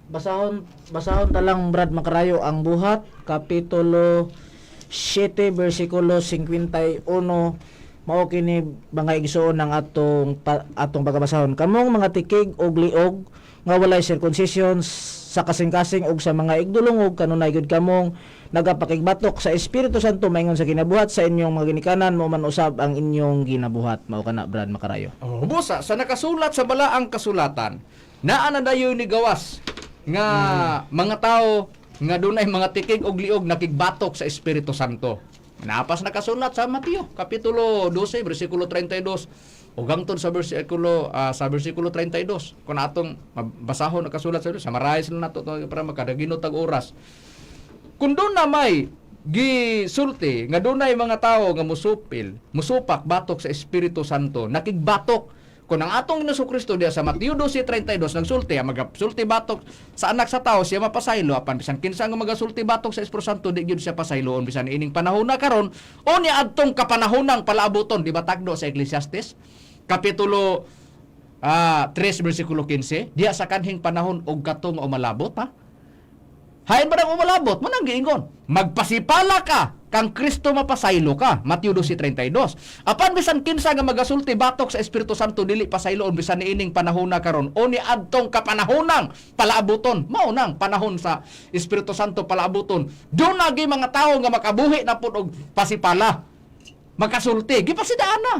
Basahon basahon talang, Brad Makarayo, ang Buhat kapitulo 7 bersikulo 51. Mao kini, mga igsoon, ang atong pagabasahon: Kamong mga tikig og liog nga walay circumcision sa kasing-kasing og sa mga igdulungog, kanunay gyud kamong nagapakigbatok sa Espiritu Santo maingon sa ginabuhat sa inyong mga ginikanan, mao man usab ang inyong ginabuhat. Mao kana, Brad Makarayo. Oh, busa sa nakasulat sa balaang kasulatan, naa na dayon ni gawas nga mga tao nga dunay mga tikig og liog nakigbatok sa Espiritu Santo. Napas nakasulat sa Mateo kapitulo 12 bersikulo 32 ug hangtod sa bersikulo 32. Kung atong basahon nakasulat sa summarize lang nato to para makadaginot tag oras. Kung doon na may gisulti nga dunay mga tao nga musupil, musupak batok sa Espiritu Santo, nakigbatok, kung ang atong Ginoong Kristo diya sa Mateo 12:32 nagsulti, ang magasulti batok sa anak sa tao siya mapasaylo, apan bisan kinsa nga magasulti batok sa Espiritu Santo di gyud siya pasayloon bisan ining panahon na karon o ni adtong kapanahonang palaabuton. Di ba tagdo sa Ecclesiastes kapitulo 3 bersikulo 15, diya sa kanhing panahon og katong umalabot pa? Hain ba nang umalabot? Manang giingon. Magpasipala ka kang Kristo mapasaylo ka. Mateo 12:32. Apan bisan kinsa nga magasulti batok sa Espiritu Santo dili pasayloon bisan niining panahon na karon o ni adtong kapanahonang palaabuton. Mao nang panahon sa Espiritu Santo palaabuton. Duna gyud mga tawo nga makabuhi na pud og pasipala. Makasulti, gipasidaan na.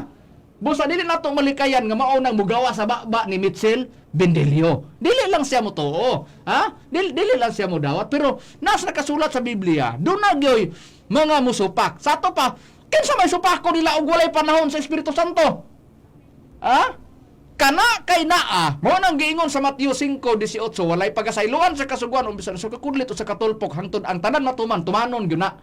Busa dili nato malikayan nga mao nang mugawa sa baba ni Mitchell Bendelio. Dili lang siya mo tuo, ha? Dili lang siya mo dawat, pero nas nakasulat sa Biblia, duna gyoy mga musupak. Sa ato pa, kinsa may supako nila og walay panahon sa Espiritu Santo? Ha? Kana kay naa, mao nang giingon sa Mateo 5:18, walay pagasayloan sa kasuguan umpisa sa kakudlit o sa katulpok hangtod ang tanan matuman, tumanon gyud na.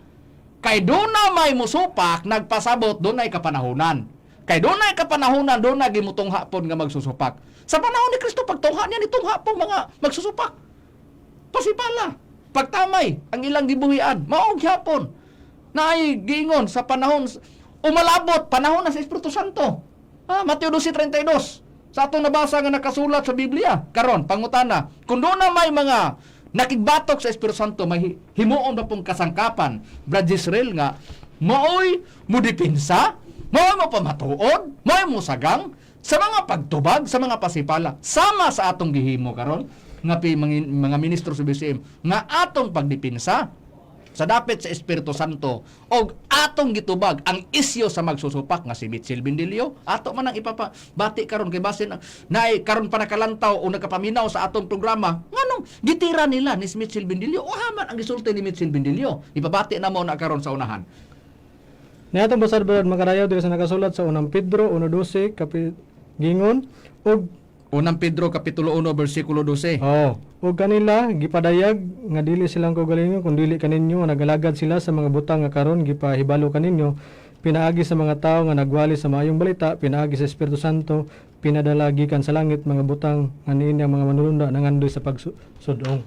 Kay doon may musupak, nagpasabot, doon ay kapanahonan. Kay doon ay kapanahonan, doon na gimutungha pon nga magsusupak. Sa panahon ni Kristo, pagtungha niya, nitungha po mga magsusupak. Pasipala, pagtamay, ang ilang gibuhian, maog gyapon. Na ay giingon sa panahon, umalabot, panahon na sa Espiritu Santo. Ah, Mateo 12:32. Sa atong nabasa nga nakasulat sa Biblia. Karon, pangutana, kung doon na may mga nakigbatok sa Espiritu Santo, may himuon ba pong kasangkapan, Brad Israel, nga maoy mudipinsa, maoy mo pamatuod, maoy mo sagang sa mga pagtubag, sa mga pasipala, sama sa atong gihimo karon nga mga ministro sa BCM nga atong pagdipinsa? Sa dapit sa Espiritu Santo og atong gitubag ang isyu sa magsusupak nga si Mitchell Bindilio, ato man ang ipapabati karon kay basin naay karon pa nakalantaw o nakapaminaw sa atong programa nganong gitira nila ni Mitchell Bindilio o haman ang gisulti ni Mitchell Bindilio. Ipabati na mo na karon sa unahan. Niatong basad, Brad Makarayo, diri sa nakasulat sa Unang Pedro 1:12 kapi gingon og Unang Pedro kapitulo 1 bersikulo 12. Oh, ug kanila gipadayag nga dili silang kaugalingon kun dili kaninyo nga nagalagad sila sa mga butang nga karon gipahibalo kaninyo pinaagi sa mga tawo nga nagwali sa maayong balita pinaagi sa Espiritu Santo pinadala gikan sa langit, mga butang nga niini ang mga manulunda nangandoy sa pagsudong.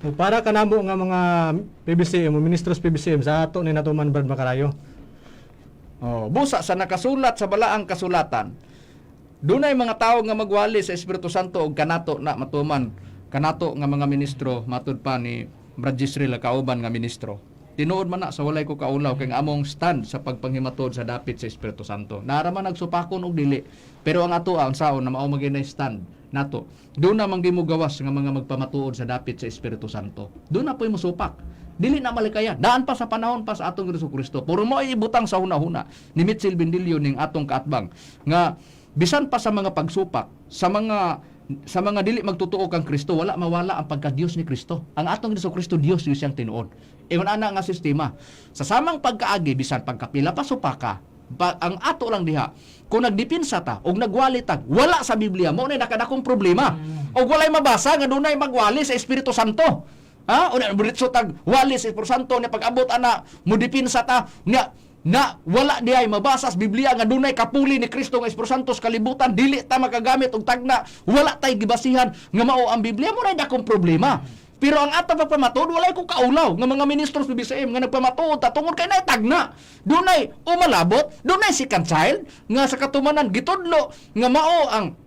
O para kanamo nga mga PBCM o ministros PBCM sa ato ni natuman, Brad Makarayo. Oh, busa sa nakasulat sa balaang kasulatan, dunay mga tawo nga magwali sa Espiritu Santo og kanato na matuman kanato nga mga ministro matud pa ni Brad Jisril, kauban nga ministro. Tinuod man na sa walay ko kaulaw kay ang among stand sa pagpanghimatod sa dapit sa Espiritu Santo. Nara man nagsupakon og dili, pero ang ato ang saon na mao magyud stand nato. Doon na man gawas nga mga magpamatuod sa dapit sa Espiritu Santo. Doon na po'y musupak. Dili na malikayan. Daan pa sa panahon pa sa atong Hesus Kristo. Puro mo ibutang sa huna-huna ni Mitchell Bindilio ning atong kaatbang nga bisan pa sa mga pagsupak, sa mga dili magtotoo kang Kristo, wala mawala ang pagka-Dios ni Kristo. Ang atong Hesus Kristo, Dios yun siyang tinuod. Ingon ana nga sistema. Sa samang pagkaagi, bisan pagkapila pa supaka, ang ato lang diha, kung nagdipinsa ta og nagwali ta, wala sa Biblia, mo na nakadakong problema. Og walay mabasa nga dunay magwali sa Espiritu Santo. Ha? Una diretso tag wali sa Espiritu Santo nya pag-abot ana modipinsa ta nya na wala diay mabasa sa Biblia nga dunay kapuli ni Kristo nga Espiritu Santo sa kalibutan, dili ta makagamit og tagna, wala tay gibasihan nga mao ang Biblia, mo na dakong problema. Pero ang atong pagpamatuod, walay ko kaulaw nga mga ministro sa BBCM nga nagpamatuod ta tungod kay naay tagna, dunay umalabot, dunay second child nga sa katumanan gitudlo nga mao ang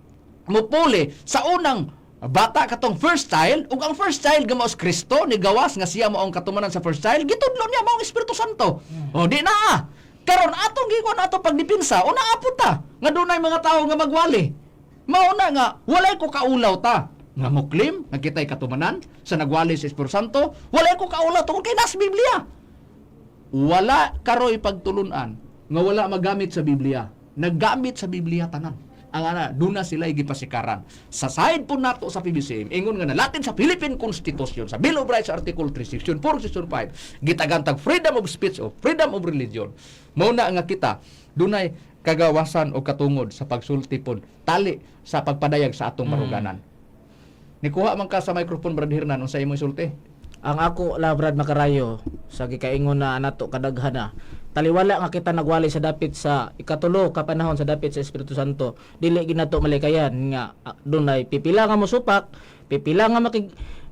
mupuli sa unang bata katong first child, ug ang first child nga mao si Kristo ni gawas nga siya mao ang katumanan sa first child, gitudlo niya mao ang Espiritu Santo. O di na ah. Karon atong gikuan ato pagdipinsa, una apot ta nga dunay mga tawo nga magwali. Mao na nga walay ko kaulaw ta nga mo-claim nga kitay katumanan sa nagwali sa Espiritu Santo. Walay ko kaulaw tungod kay nas Biblia. Wala karoy pagtulunan nga wala magamit sa Biblia. Naggamit sa Biblia tanan. Ang ana, duna sila gipasikaran. Sa side po nato sa PBCM, ingon nga nalatin sa Philippine Constitution, sa Bill of Rights Article 3, Section 4, Section 5, gitagantag freedom of speech o freedom of religion. Mao na nga kita dunay kagawasan o katungod sa pagsulti pod tali sa pagpadayag sa atong baruganan. Nikuha man ka sa microphone, Brad Hernan, unsa imong isulti? Ang ako la, Brad Makarayo, sa gikaingon na nato kadaghan na taliwala nga kita nagwali sa dapit sa ikatulo ka panahon sa dapit sa Espiritu Santo, dili ginato malikayan nga dunay pipila nga mosupak, pipila nga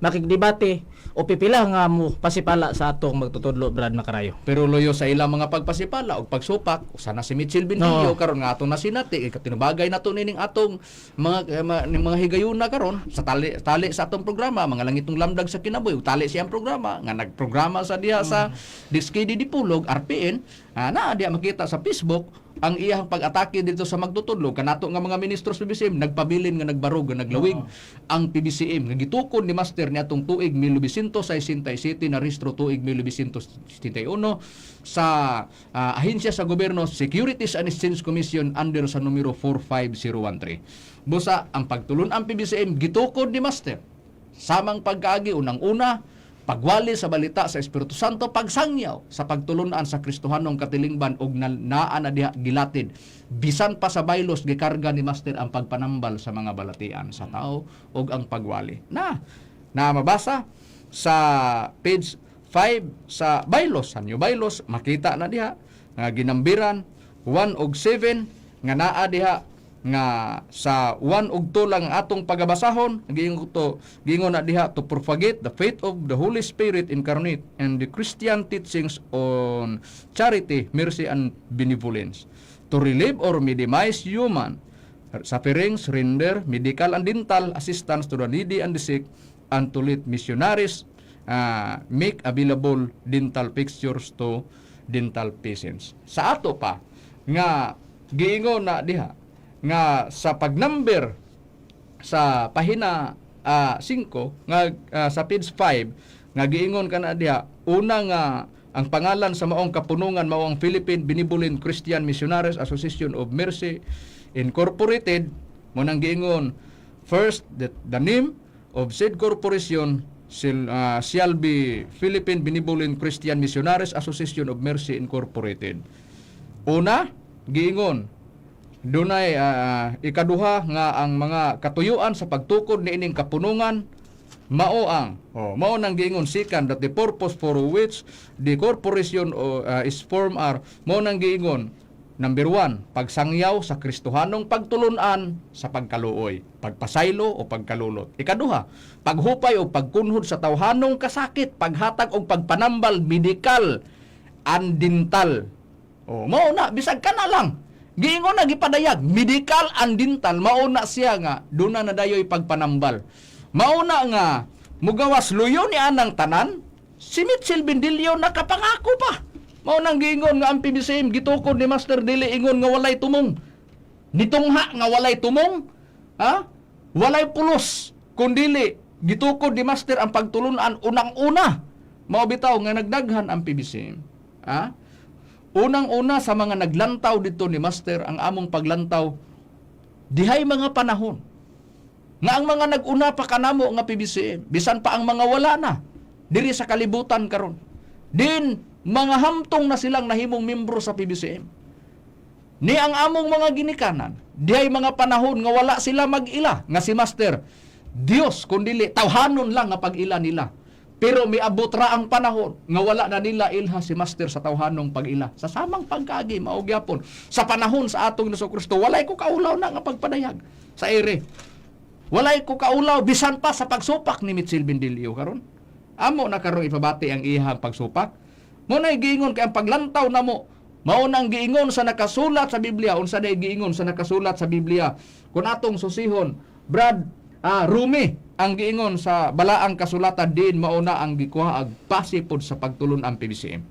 makigdebate o pipila nga mo pasipala sa atong magtutudlo, Brad Makarayo. Pero loyo sa ilang mga pagpasipala o pagsupak, usa na si Mitchell Bindilio Oo. karon nga atong nasinati, kay katinubagay nato nining atong mga ning mga higayuna karon sa tali tali sa atong programa, mga langitong lamdag sa kinabuhi, ug tali siyang programa nga nagprograma sa diha sa DSKD Dipolog RPN, na diha makita sa Facebook ang iyang pag-atake dito sa magtutudlo kanato nga mga ministro sa PBCM. Nagpabilin nga nagbarog nga naglawig ang PBCM nga gitukod ni Master niadtong tuig 1967 na rehistro tuig 1971 sa ahensya sa gobyerno Securities and Exchange Commission under sa numero 45013. Busa ang pagtulon ang PBCM gitukod ni Master samang pagkaagi, unang-una pagwali sa balita sa Espiritu Santo, pagsangyaw sa pagtulunan sa Kristohanong katilingban og naa na diha gilatid bisan pa sa bylaws, gikarga ni Master ang pagpanambal sa mga balatian sa tao ug ang pagwali na na mabasa sa page 5 sa bylaws, sa new bylaws. Makita na diha nga ginambiran 1 og 7 nga naa diha nga sa 1 ug 2 lang ang atong pagabasahon. Giingon to, giingon na diha to propagate the faith of the Holy Spirit incarnate and the Christian teachings on charity, mercy and benevolence, to relieve or minimize human sufferings, render medical and dental assistance to the needy and the sick, and to lead missionaries, make available dental fixtures to dental patients. Sa ato pa nga giingon na diha nga sa pagnumber sa pahina 5 nga sa page 5. Nga giingon kana diha, una nga ang pangalan sa maong kapunungan mao ang Philippine Benevolent Christian Missionaries Association of Mercy Incorporated. Mo nang giingon, first, that the name of said corporation shall be Philippine Benevolent Christian Missionaries Association of Mercy Incorporated. Una, giingon, dunay ikaduha nga ang mga katuyuan sa pagtukod niining kapunungan mao ang, oh, mao nang giingon, second, that the purpose for which the corporation is formed are, mao nang giingon, number 1, pagsangyaw sa Kristohanong pagtulunan sa pagkaluoy, pagpasaylo o pagkalulot. Ikaduha, paghupay o pagkunhod sa tawhanong kasakit, paghatag og pagpanambal medikal and dental. Oh, mao na bisag kana lang. Giingon na, gipadayag medical and dental, mao na siya nga duna na dayoy pagpanambal. Mao na nga mugawas luyo ni anang tanan, si Mitchell Bendilio nakapangako pa. Mao nang giingon nga ang PBCM gitukod ni Master dili ingon nga walay tumong. Nitungha nga walay tumong, ha? Walay pulos kundili gitukod ni Master ang pagtulunan unang-una. Mao bitaw nga nagdaghan ang PBCM. Ha? Unang-una sa mga naglantaw dito ni Master, ang among paglantaw dihay mga panahon nga ang mga nag-una pa kanamo nga PBCM, bisan pa ang mga wala na diri sa kalibutan karon din, mga hamtong na silang nahimong membro sa PBCM. Ni ang among mga ginikanan dihay mga panahon nga wala sila mag-ila nga si Master Dios kundili tawhanon lang nga pag-ila nila, pero miabot ra ang panahon nga wala na nila ilha si Master sa tawhanong pag-ila. Sa samang pagkaagi, mao gyapon sa panahon sa atong Hesus Kristo, walay ko kaulaw na nga pagpadayag sa ere. Walay ko kaulaw bisan pa sa pagsupak ni Mitchell Bendilio karon. Amo na karon ipabati ang iyang pagsupak. Mo na giingon kay ang paglantaw namo mao nang giingon sa nakasulat sa Biblia. Unsa day giingon sa nakasulat sa Biblia? Kung atong susihon, Brad Rumi, ang giingon sa balaang kasulatan din, mao na ang gikuha ag base pod sa pagtulon ang PBCM.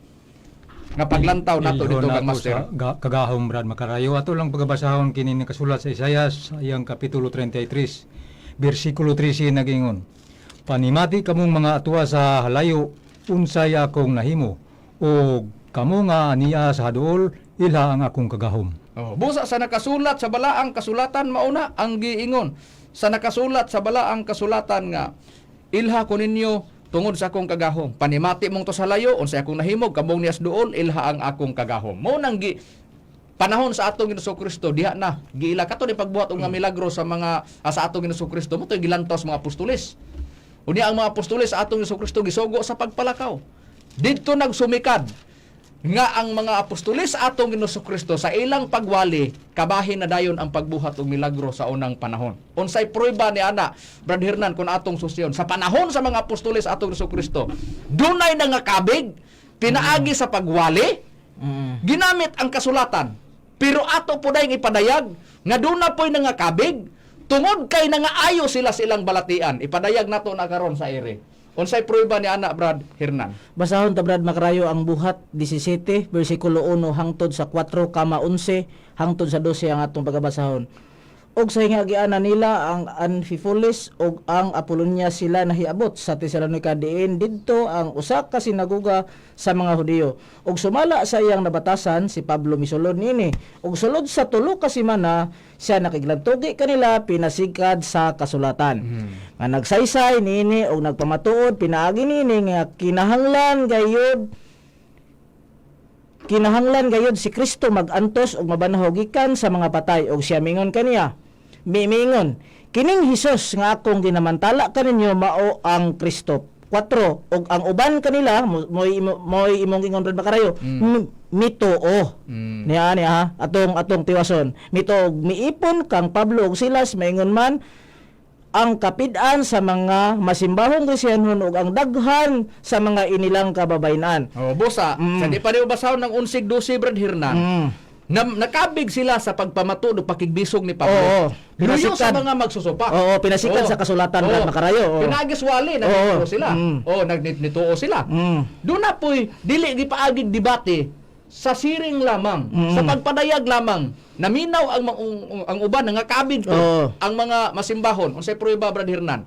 Nga paglantaw nato Ilhon dito kang nato Master. sa kagahom, Brad Makarayo. Ato lang pagabasahon kini nakasulat sa Isayas sa iyang kapitulo 33 bersikulo 13, nagingon: "Panimati kamong mga atwa sa halayo, unsay akong nahimo, o kamo nga niya sa haduol, ilha ang akong kagahom." Oh, busa sa nakasulat sa balaang kasulatan, mauna ang giingon sa nakasulat sa balaang kasulatan nga ilha ko ninyo tungod sa akong kagahom. Panimati mong to sa layo, unsay akong nahimog, kamong niyas duol, ilha ang akong kagahom. Mao nang gi panahon sa atong Ginoong Kristo diha na giila kato ni pagbuhat og nga milagro sa mga sa atong Ginoong Kristo, mo to'y gilantaw sa mga apostoles. Unya ang mga apostoles sa atong Ginoong Kristo gisugo sa pagpalakaw. Didto nagsumikad nga ang mga apostoles sa atong Ginoong Kristo sa ilang pagwali, kabahin na dayon ang pagbuhat og milagro sa unang panahon. Unsay prueba ni ana, Brad Hernan, kung atong susyon sa panahon sa mga apostoles sa atong Ginoong Kristo, dunay nangakabig pinaagi sa pagwali, ginamit ang kasulatan? Pero ato po dayong ipadayag nga doon na po'y nangakabig tungod kay nangaayo sila sa ilang balatian. Ipadayag nato na karon sa ere. Unsay prueba ni ana, Brad Hernan? Basahon ta, Brad Makrayo, ang Buhat 17 bersikulo 1 hangtod sa 4,11 hangtod sa 12 ang atong pagabasahon. Og sa hingagianan nila ang Amphipolis ug ang Apollonia sila nahiabot sa Tesalonica, diin didto ang usa ka sinagoga sa mga Hudiyo. Og sumala sa iyang nabatasan, si Pablo misulod niini ug sulod sa 3 ka semana siya nakiglantugi kanila pinasigkad sa kasulatan. Nga nagsaysay niini og nagpamatuod pinaagi niini nga kinahanglan gayud si Kristo magantos og mabanhaw gikan sa mga patay, og siya mingon kaniya mimingon, "Kining Hesus nga akong ginamantala kaninyo mao ang Kristo." 4 Og ang uban kanila mo'y imong ingon, Brad Makarayo, mituo niya niya ha, atong atong tiwason, mituo og miipon kang Pablo ug Silas. Maingon man ang kapid-an sa mga masimbahong Kristiyanon ug ang daghan sa mga inilang kababayen-an. Oh, busa, sa di pa niyo basahon ng 11 12, Brad Hernan. Na, nakabig sila sa pagpamatuod o pakigbisog ni Pablo. Oo. Luyo sa Pinasikan. mga magsusupak. Oo, pinasikan sa kasulatan, Brad Makarayo. Oo. Pinagiswali, nagtuo sila. Oo, nagnituo sila. Doon na po'y dili gipaagig debate sa siring lamang, sa pagpadayag lamang. Naminaw ang uban, nangakabig to, ang mga masimbahon. Unsay prueba, Brad Hernan?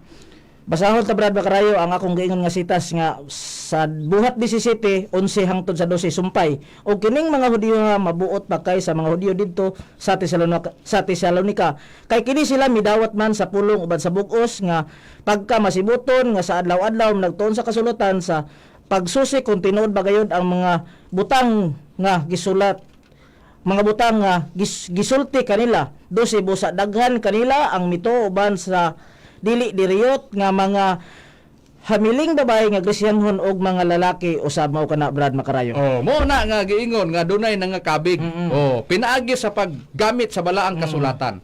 Basahon ta, Brad Bacarayo, ang akong giingon nga sitas nga sa Buhat 17:11 hangtod sa 12, sumpay. Og kining mga Hudiyo nga mabuot pa kay sa mga Hudiyo didto sa Tesalonica. Kay kini sila midawat man sa pulong uban sa bug-os nga pagka masibuton nga sa adlaw-adlaw nagtuon sa kasulutan sa pagsusi kung tinuod ba gayud ang mga butang nga gisulat, mga butang nga gisulti kanila. 12, busa daghan kanila ang mituo uban sa dili diriyot nga mga hamiling babae nga Kristiyanhon og mga lalaki usab. Mao kana, Brad Makarayo. Oh, mo na nga giingon nga dunay nangakabig. Oh, pinaagi sa paggamit sa balaang kasulatan.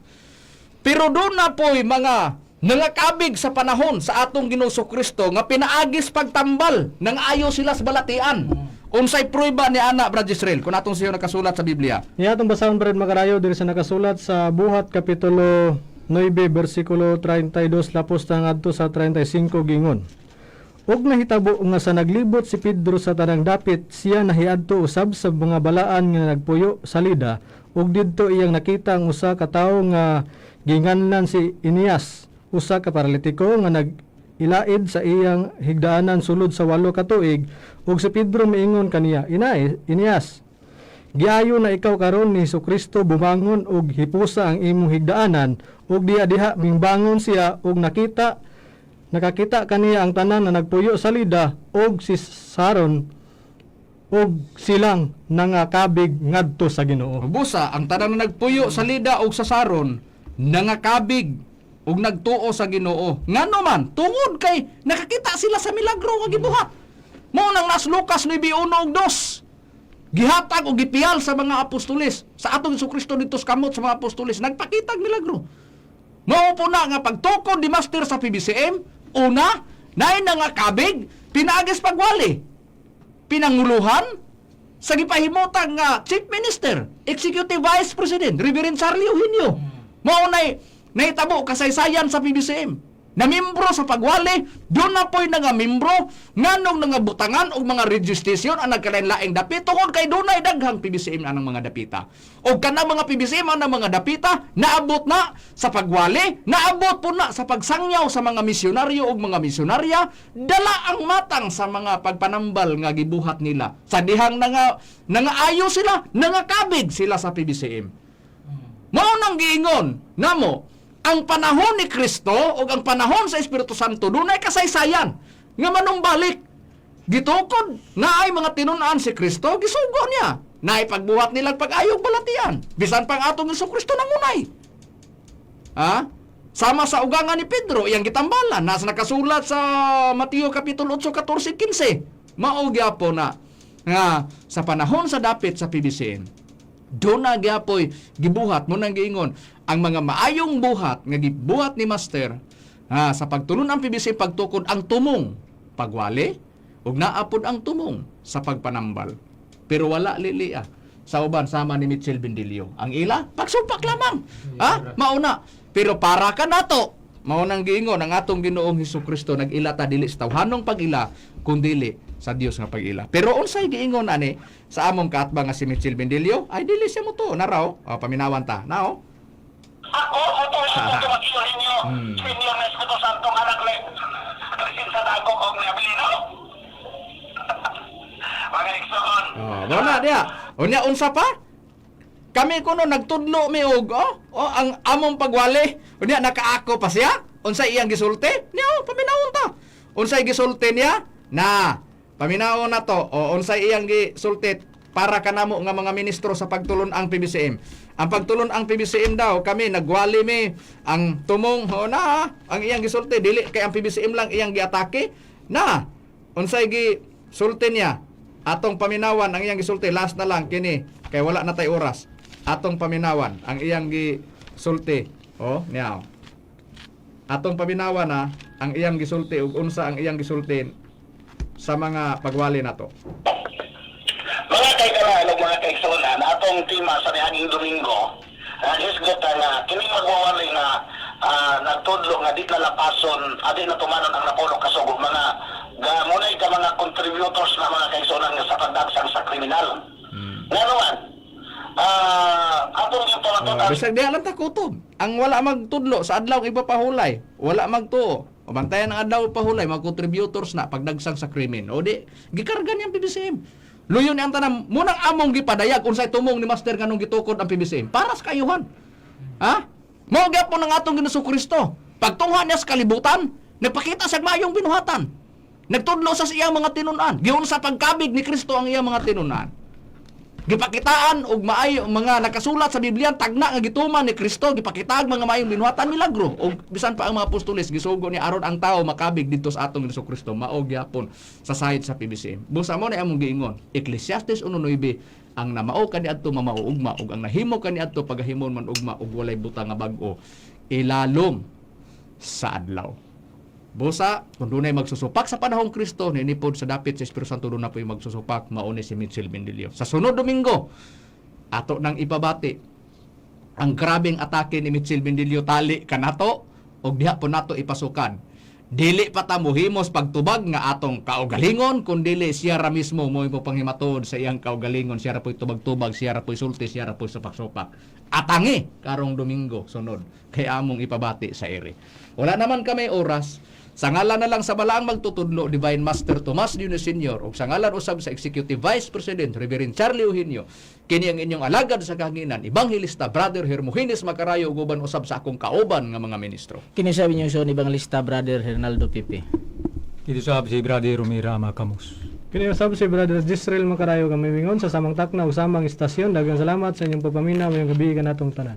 Pero doon na po'y mga nangakabig sa panahon sa atong Ginoo Kristo nga pinaagis pagtambal nang ayo sila sa balatian. Unsay prueba ni ana, Brad Israel, kung atong siyo nakasulat sa Biblia? Niya atong basahon, Brad Makarayo, diri sa nakasulat sa Buhat kapitulo 9 bersikulo 32 lapos na ngadto sa 35, gingon. Ug nahitabo nga sa naglibot si Pedro sa tanang dapit, siya nahiadto usab sa mga balaan nga nagpuyo sa Lida, ug didto iyang nakita ang usa ka tawo nga ginganlan si Eneas, usa ka paralitiko nga nag ilaid sa iyang higdaanan sulod sa 8 ka tuig. Ug si Pedro miingon kaniya, "Inay, Eneas, giayo na ikaw karon ni Hesukristo, bumangon ug hipusa ang imong higdaanan." Ug diha diha mingbangon siya, ug nakakita kaniya ang tanan na nagpuyo sa Lida ug si Saron, ug silang nangakabig ngadto sa Ginoo. Busa, ang tanan na nagpuyo sa Lida og sa Saron, nangakabig ug nagtuo sa Ginoo. Ngano man, tungod kay nakakita sila sa milagro nga gibuhat. Mao nang nas Lucas 9:1 ug 2. Gihatag og gipiyal sa mga apostoles sa atong Kristo didto sa kamot sa mga apostoles, nagpakitag milagro. Mao po na nga pagtukod ni Master sa PBCM, una, naay nangakabig, pinaagis pagwali pinanguluhan sa gipahimutang nga Chief Minister, Executive Vice President, Reverend Charlie Eugenio. Mao nay nahitabo kasaysayan sa PBCM. Na membro sa pagwali, doon na po'y nga membro nganong nangabutangan og mga radio station ang nagkalain-laing dapit tungod kay dunay daghang PBCM anang mga dapita. Og kanang mga PBCM anang mga dapita naabot na sa pagwali, naabot po na sa pagsangyaw sa mga misyonaryo ug mga misyonarya, dala ang matang sa mga pagpanambal nga gibuhat nila. Sa dihang nangaayo sila, nangakabig sila sa PBCM. Mao nang giingon namo ang panahon ni Kristo ug ang panahon sa Espiritu Santo dunay kasaysayan nga manumbalik. Gitukod na ay mga tinun-an si Kristo, gisugo niya. Naay pagbuhat nilang pag-ayog balatian. Bisan pang atong Hesus Kristo nangunay. Ha? Sama sa ugangan ni Pedro, iyang gitambalan. Nasa nakasulat sa Mateo Kapitulo 8, 14, 15. Mao gyapon na nga sa panahon sa dapit sa PBCM, doon na gyapoy gibuhat mo nang giingon ang mga maayong buhat nga gibuhat ni Master, ha, sa pagtulon ang PBC, pagtukod ang tumong pagwali ug naapod ang tumong sa pagpanambal, pero wala lili sa uban sama ni Mitchell Bendilio. Ang ila pagsumpak lamang, ha, mauna. Pero para ka nato, mao nang giingon ang atong Ginoong Hesus Kristo, nag-ila ta dili sa tawhanong pag-ila kundili sa Dios nga pag-ila. Pero unsay giingon ani sa among kaatbang nga si Mitchell Bendilio, ay dili siya mo to naraw. O, paminawan ta. Nao. Ako, oto, ito mag-iyo ninyo. Senior na Espiritu Santo nga nagle. Sa dagok og niabilino. Mga igsoon. Oh, mao na diya. Unya unsa pa? Kami kuno nagtudlo mi og oh, ang among pagwali. Unya nakaako pa siya. Unsay iyang gisulti? Niya oh, paminawon ta. Unsay gisulti niya? Na, paminawon na to. O unsay iyang gisulti para kanamo nga mga ministro sa pagtulon ang PBCM. Ang pagtulon ang PBCM daw kami nagwali mi ang tumong ho na ang iyang gisulti dili kay ang PBCM lang iyang giatake na unsay gisulti niya. Atong paminawan ang iyang gisulti, last na lang kini kay wala na tay oras. Atong paminawan ang iyang gisulti. Oh, niya. Atong paminawan na ang iyang gisulti ug unsa ang iyang gisulti sa mga pagwali nato. Mga kaigalahan ug mga kaigsuonan, atong tema sa niaging Domingo, hisgot nga kini magwawali nga nagtudlo nga di na lapason, adi na tumanon ang napuno kasugo mga ga munay ka mga contributors na mga kaigsuonan nga sa pagdagsang sa kriminal. Nga naman, atong yung Oh, pamatutan bisag di alam ta kutob. Ang wala magtudlo sa adlaw iba pahulay, wala magtuo. O bantayan ang adlaw pahulay, mga contributors na pagdagsang sa krimen. O di, gikarga niya ang PBCM. Luyo ni ang tanan, munang among gipadayag unsay tumong ni Master nganong gitukod ang PBCM para sa kayuhan. Ha? Mao gyapon ang atong Ginoong Kristo. Pagtungha niya sa kalibutan, nagpakita sa mayong binuhatan. Nagtudlo sa iyang mga tinun-an. Giunsa pagkabig ni Kristo ang iyang mga tinun-an. Gipakitaan og maayo mga nakasulat sa Biblia tagna nga gituman ni Kristo, gipakitaag mga maayong binuhatan, milagro, og bisan pa ang mga apostoles gisugo ni aron ang tao makabig didto sa atong Hesus Kristo. Mao gyapon sa side sa PBCM. Busa mo na among giingon, Ecclesiastes 1:9, ang namao kaniadto mamao ugma ug ang nahimo kaniadto pagahimon man ugma ug walay butang nga bag-o ilalom sa adlaw. Busa, kung dunay magsusupak sa panahong Kristo, ninipod sa dapit sa Espiritu Santo, doon na po yung magsusupak, mauni si Mitchell Mendilio. Sa sunod Domingo, ato nang ipabati ang grabeng atake ni Mitchell Mendilio tali kanato, og diha po nato ipasukan. Dili pa ta mohimos pagtubag nga atong kaugalingon, kun dili siya ra mismo mo panghimatod sa iyang kaugalingon, siya ra po'y tubag-tubag, siya ra po'y sulti, siya ra po'y supak-supak. Atangi karong Domingo sunod kay among ipabati sa ere. Wala naman kami oras. Sa ngalan na lang sa balaang magtutudlo, Divine Master Tomas Dionis Sr., ug sa ngalan usab sa Executive Vice President Reverend Charlie Eugenio, kini ang inyong alagad sa kahanginan, Evangelista Brother Hermogenes Macarayo, ug uban usab sa akong kauban nga mga ministro. Kini sa inyong son Evangelista Brother Hernaldo Pipe. Dito sa si Brother Romira Macamos. Kini usab si Brother Jisrael Macarayo, kami mingon sa samang takna ug samang istasyon. Daghang salamat sa inyong pagpaminaw. Mayong gabi kanatong tanan.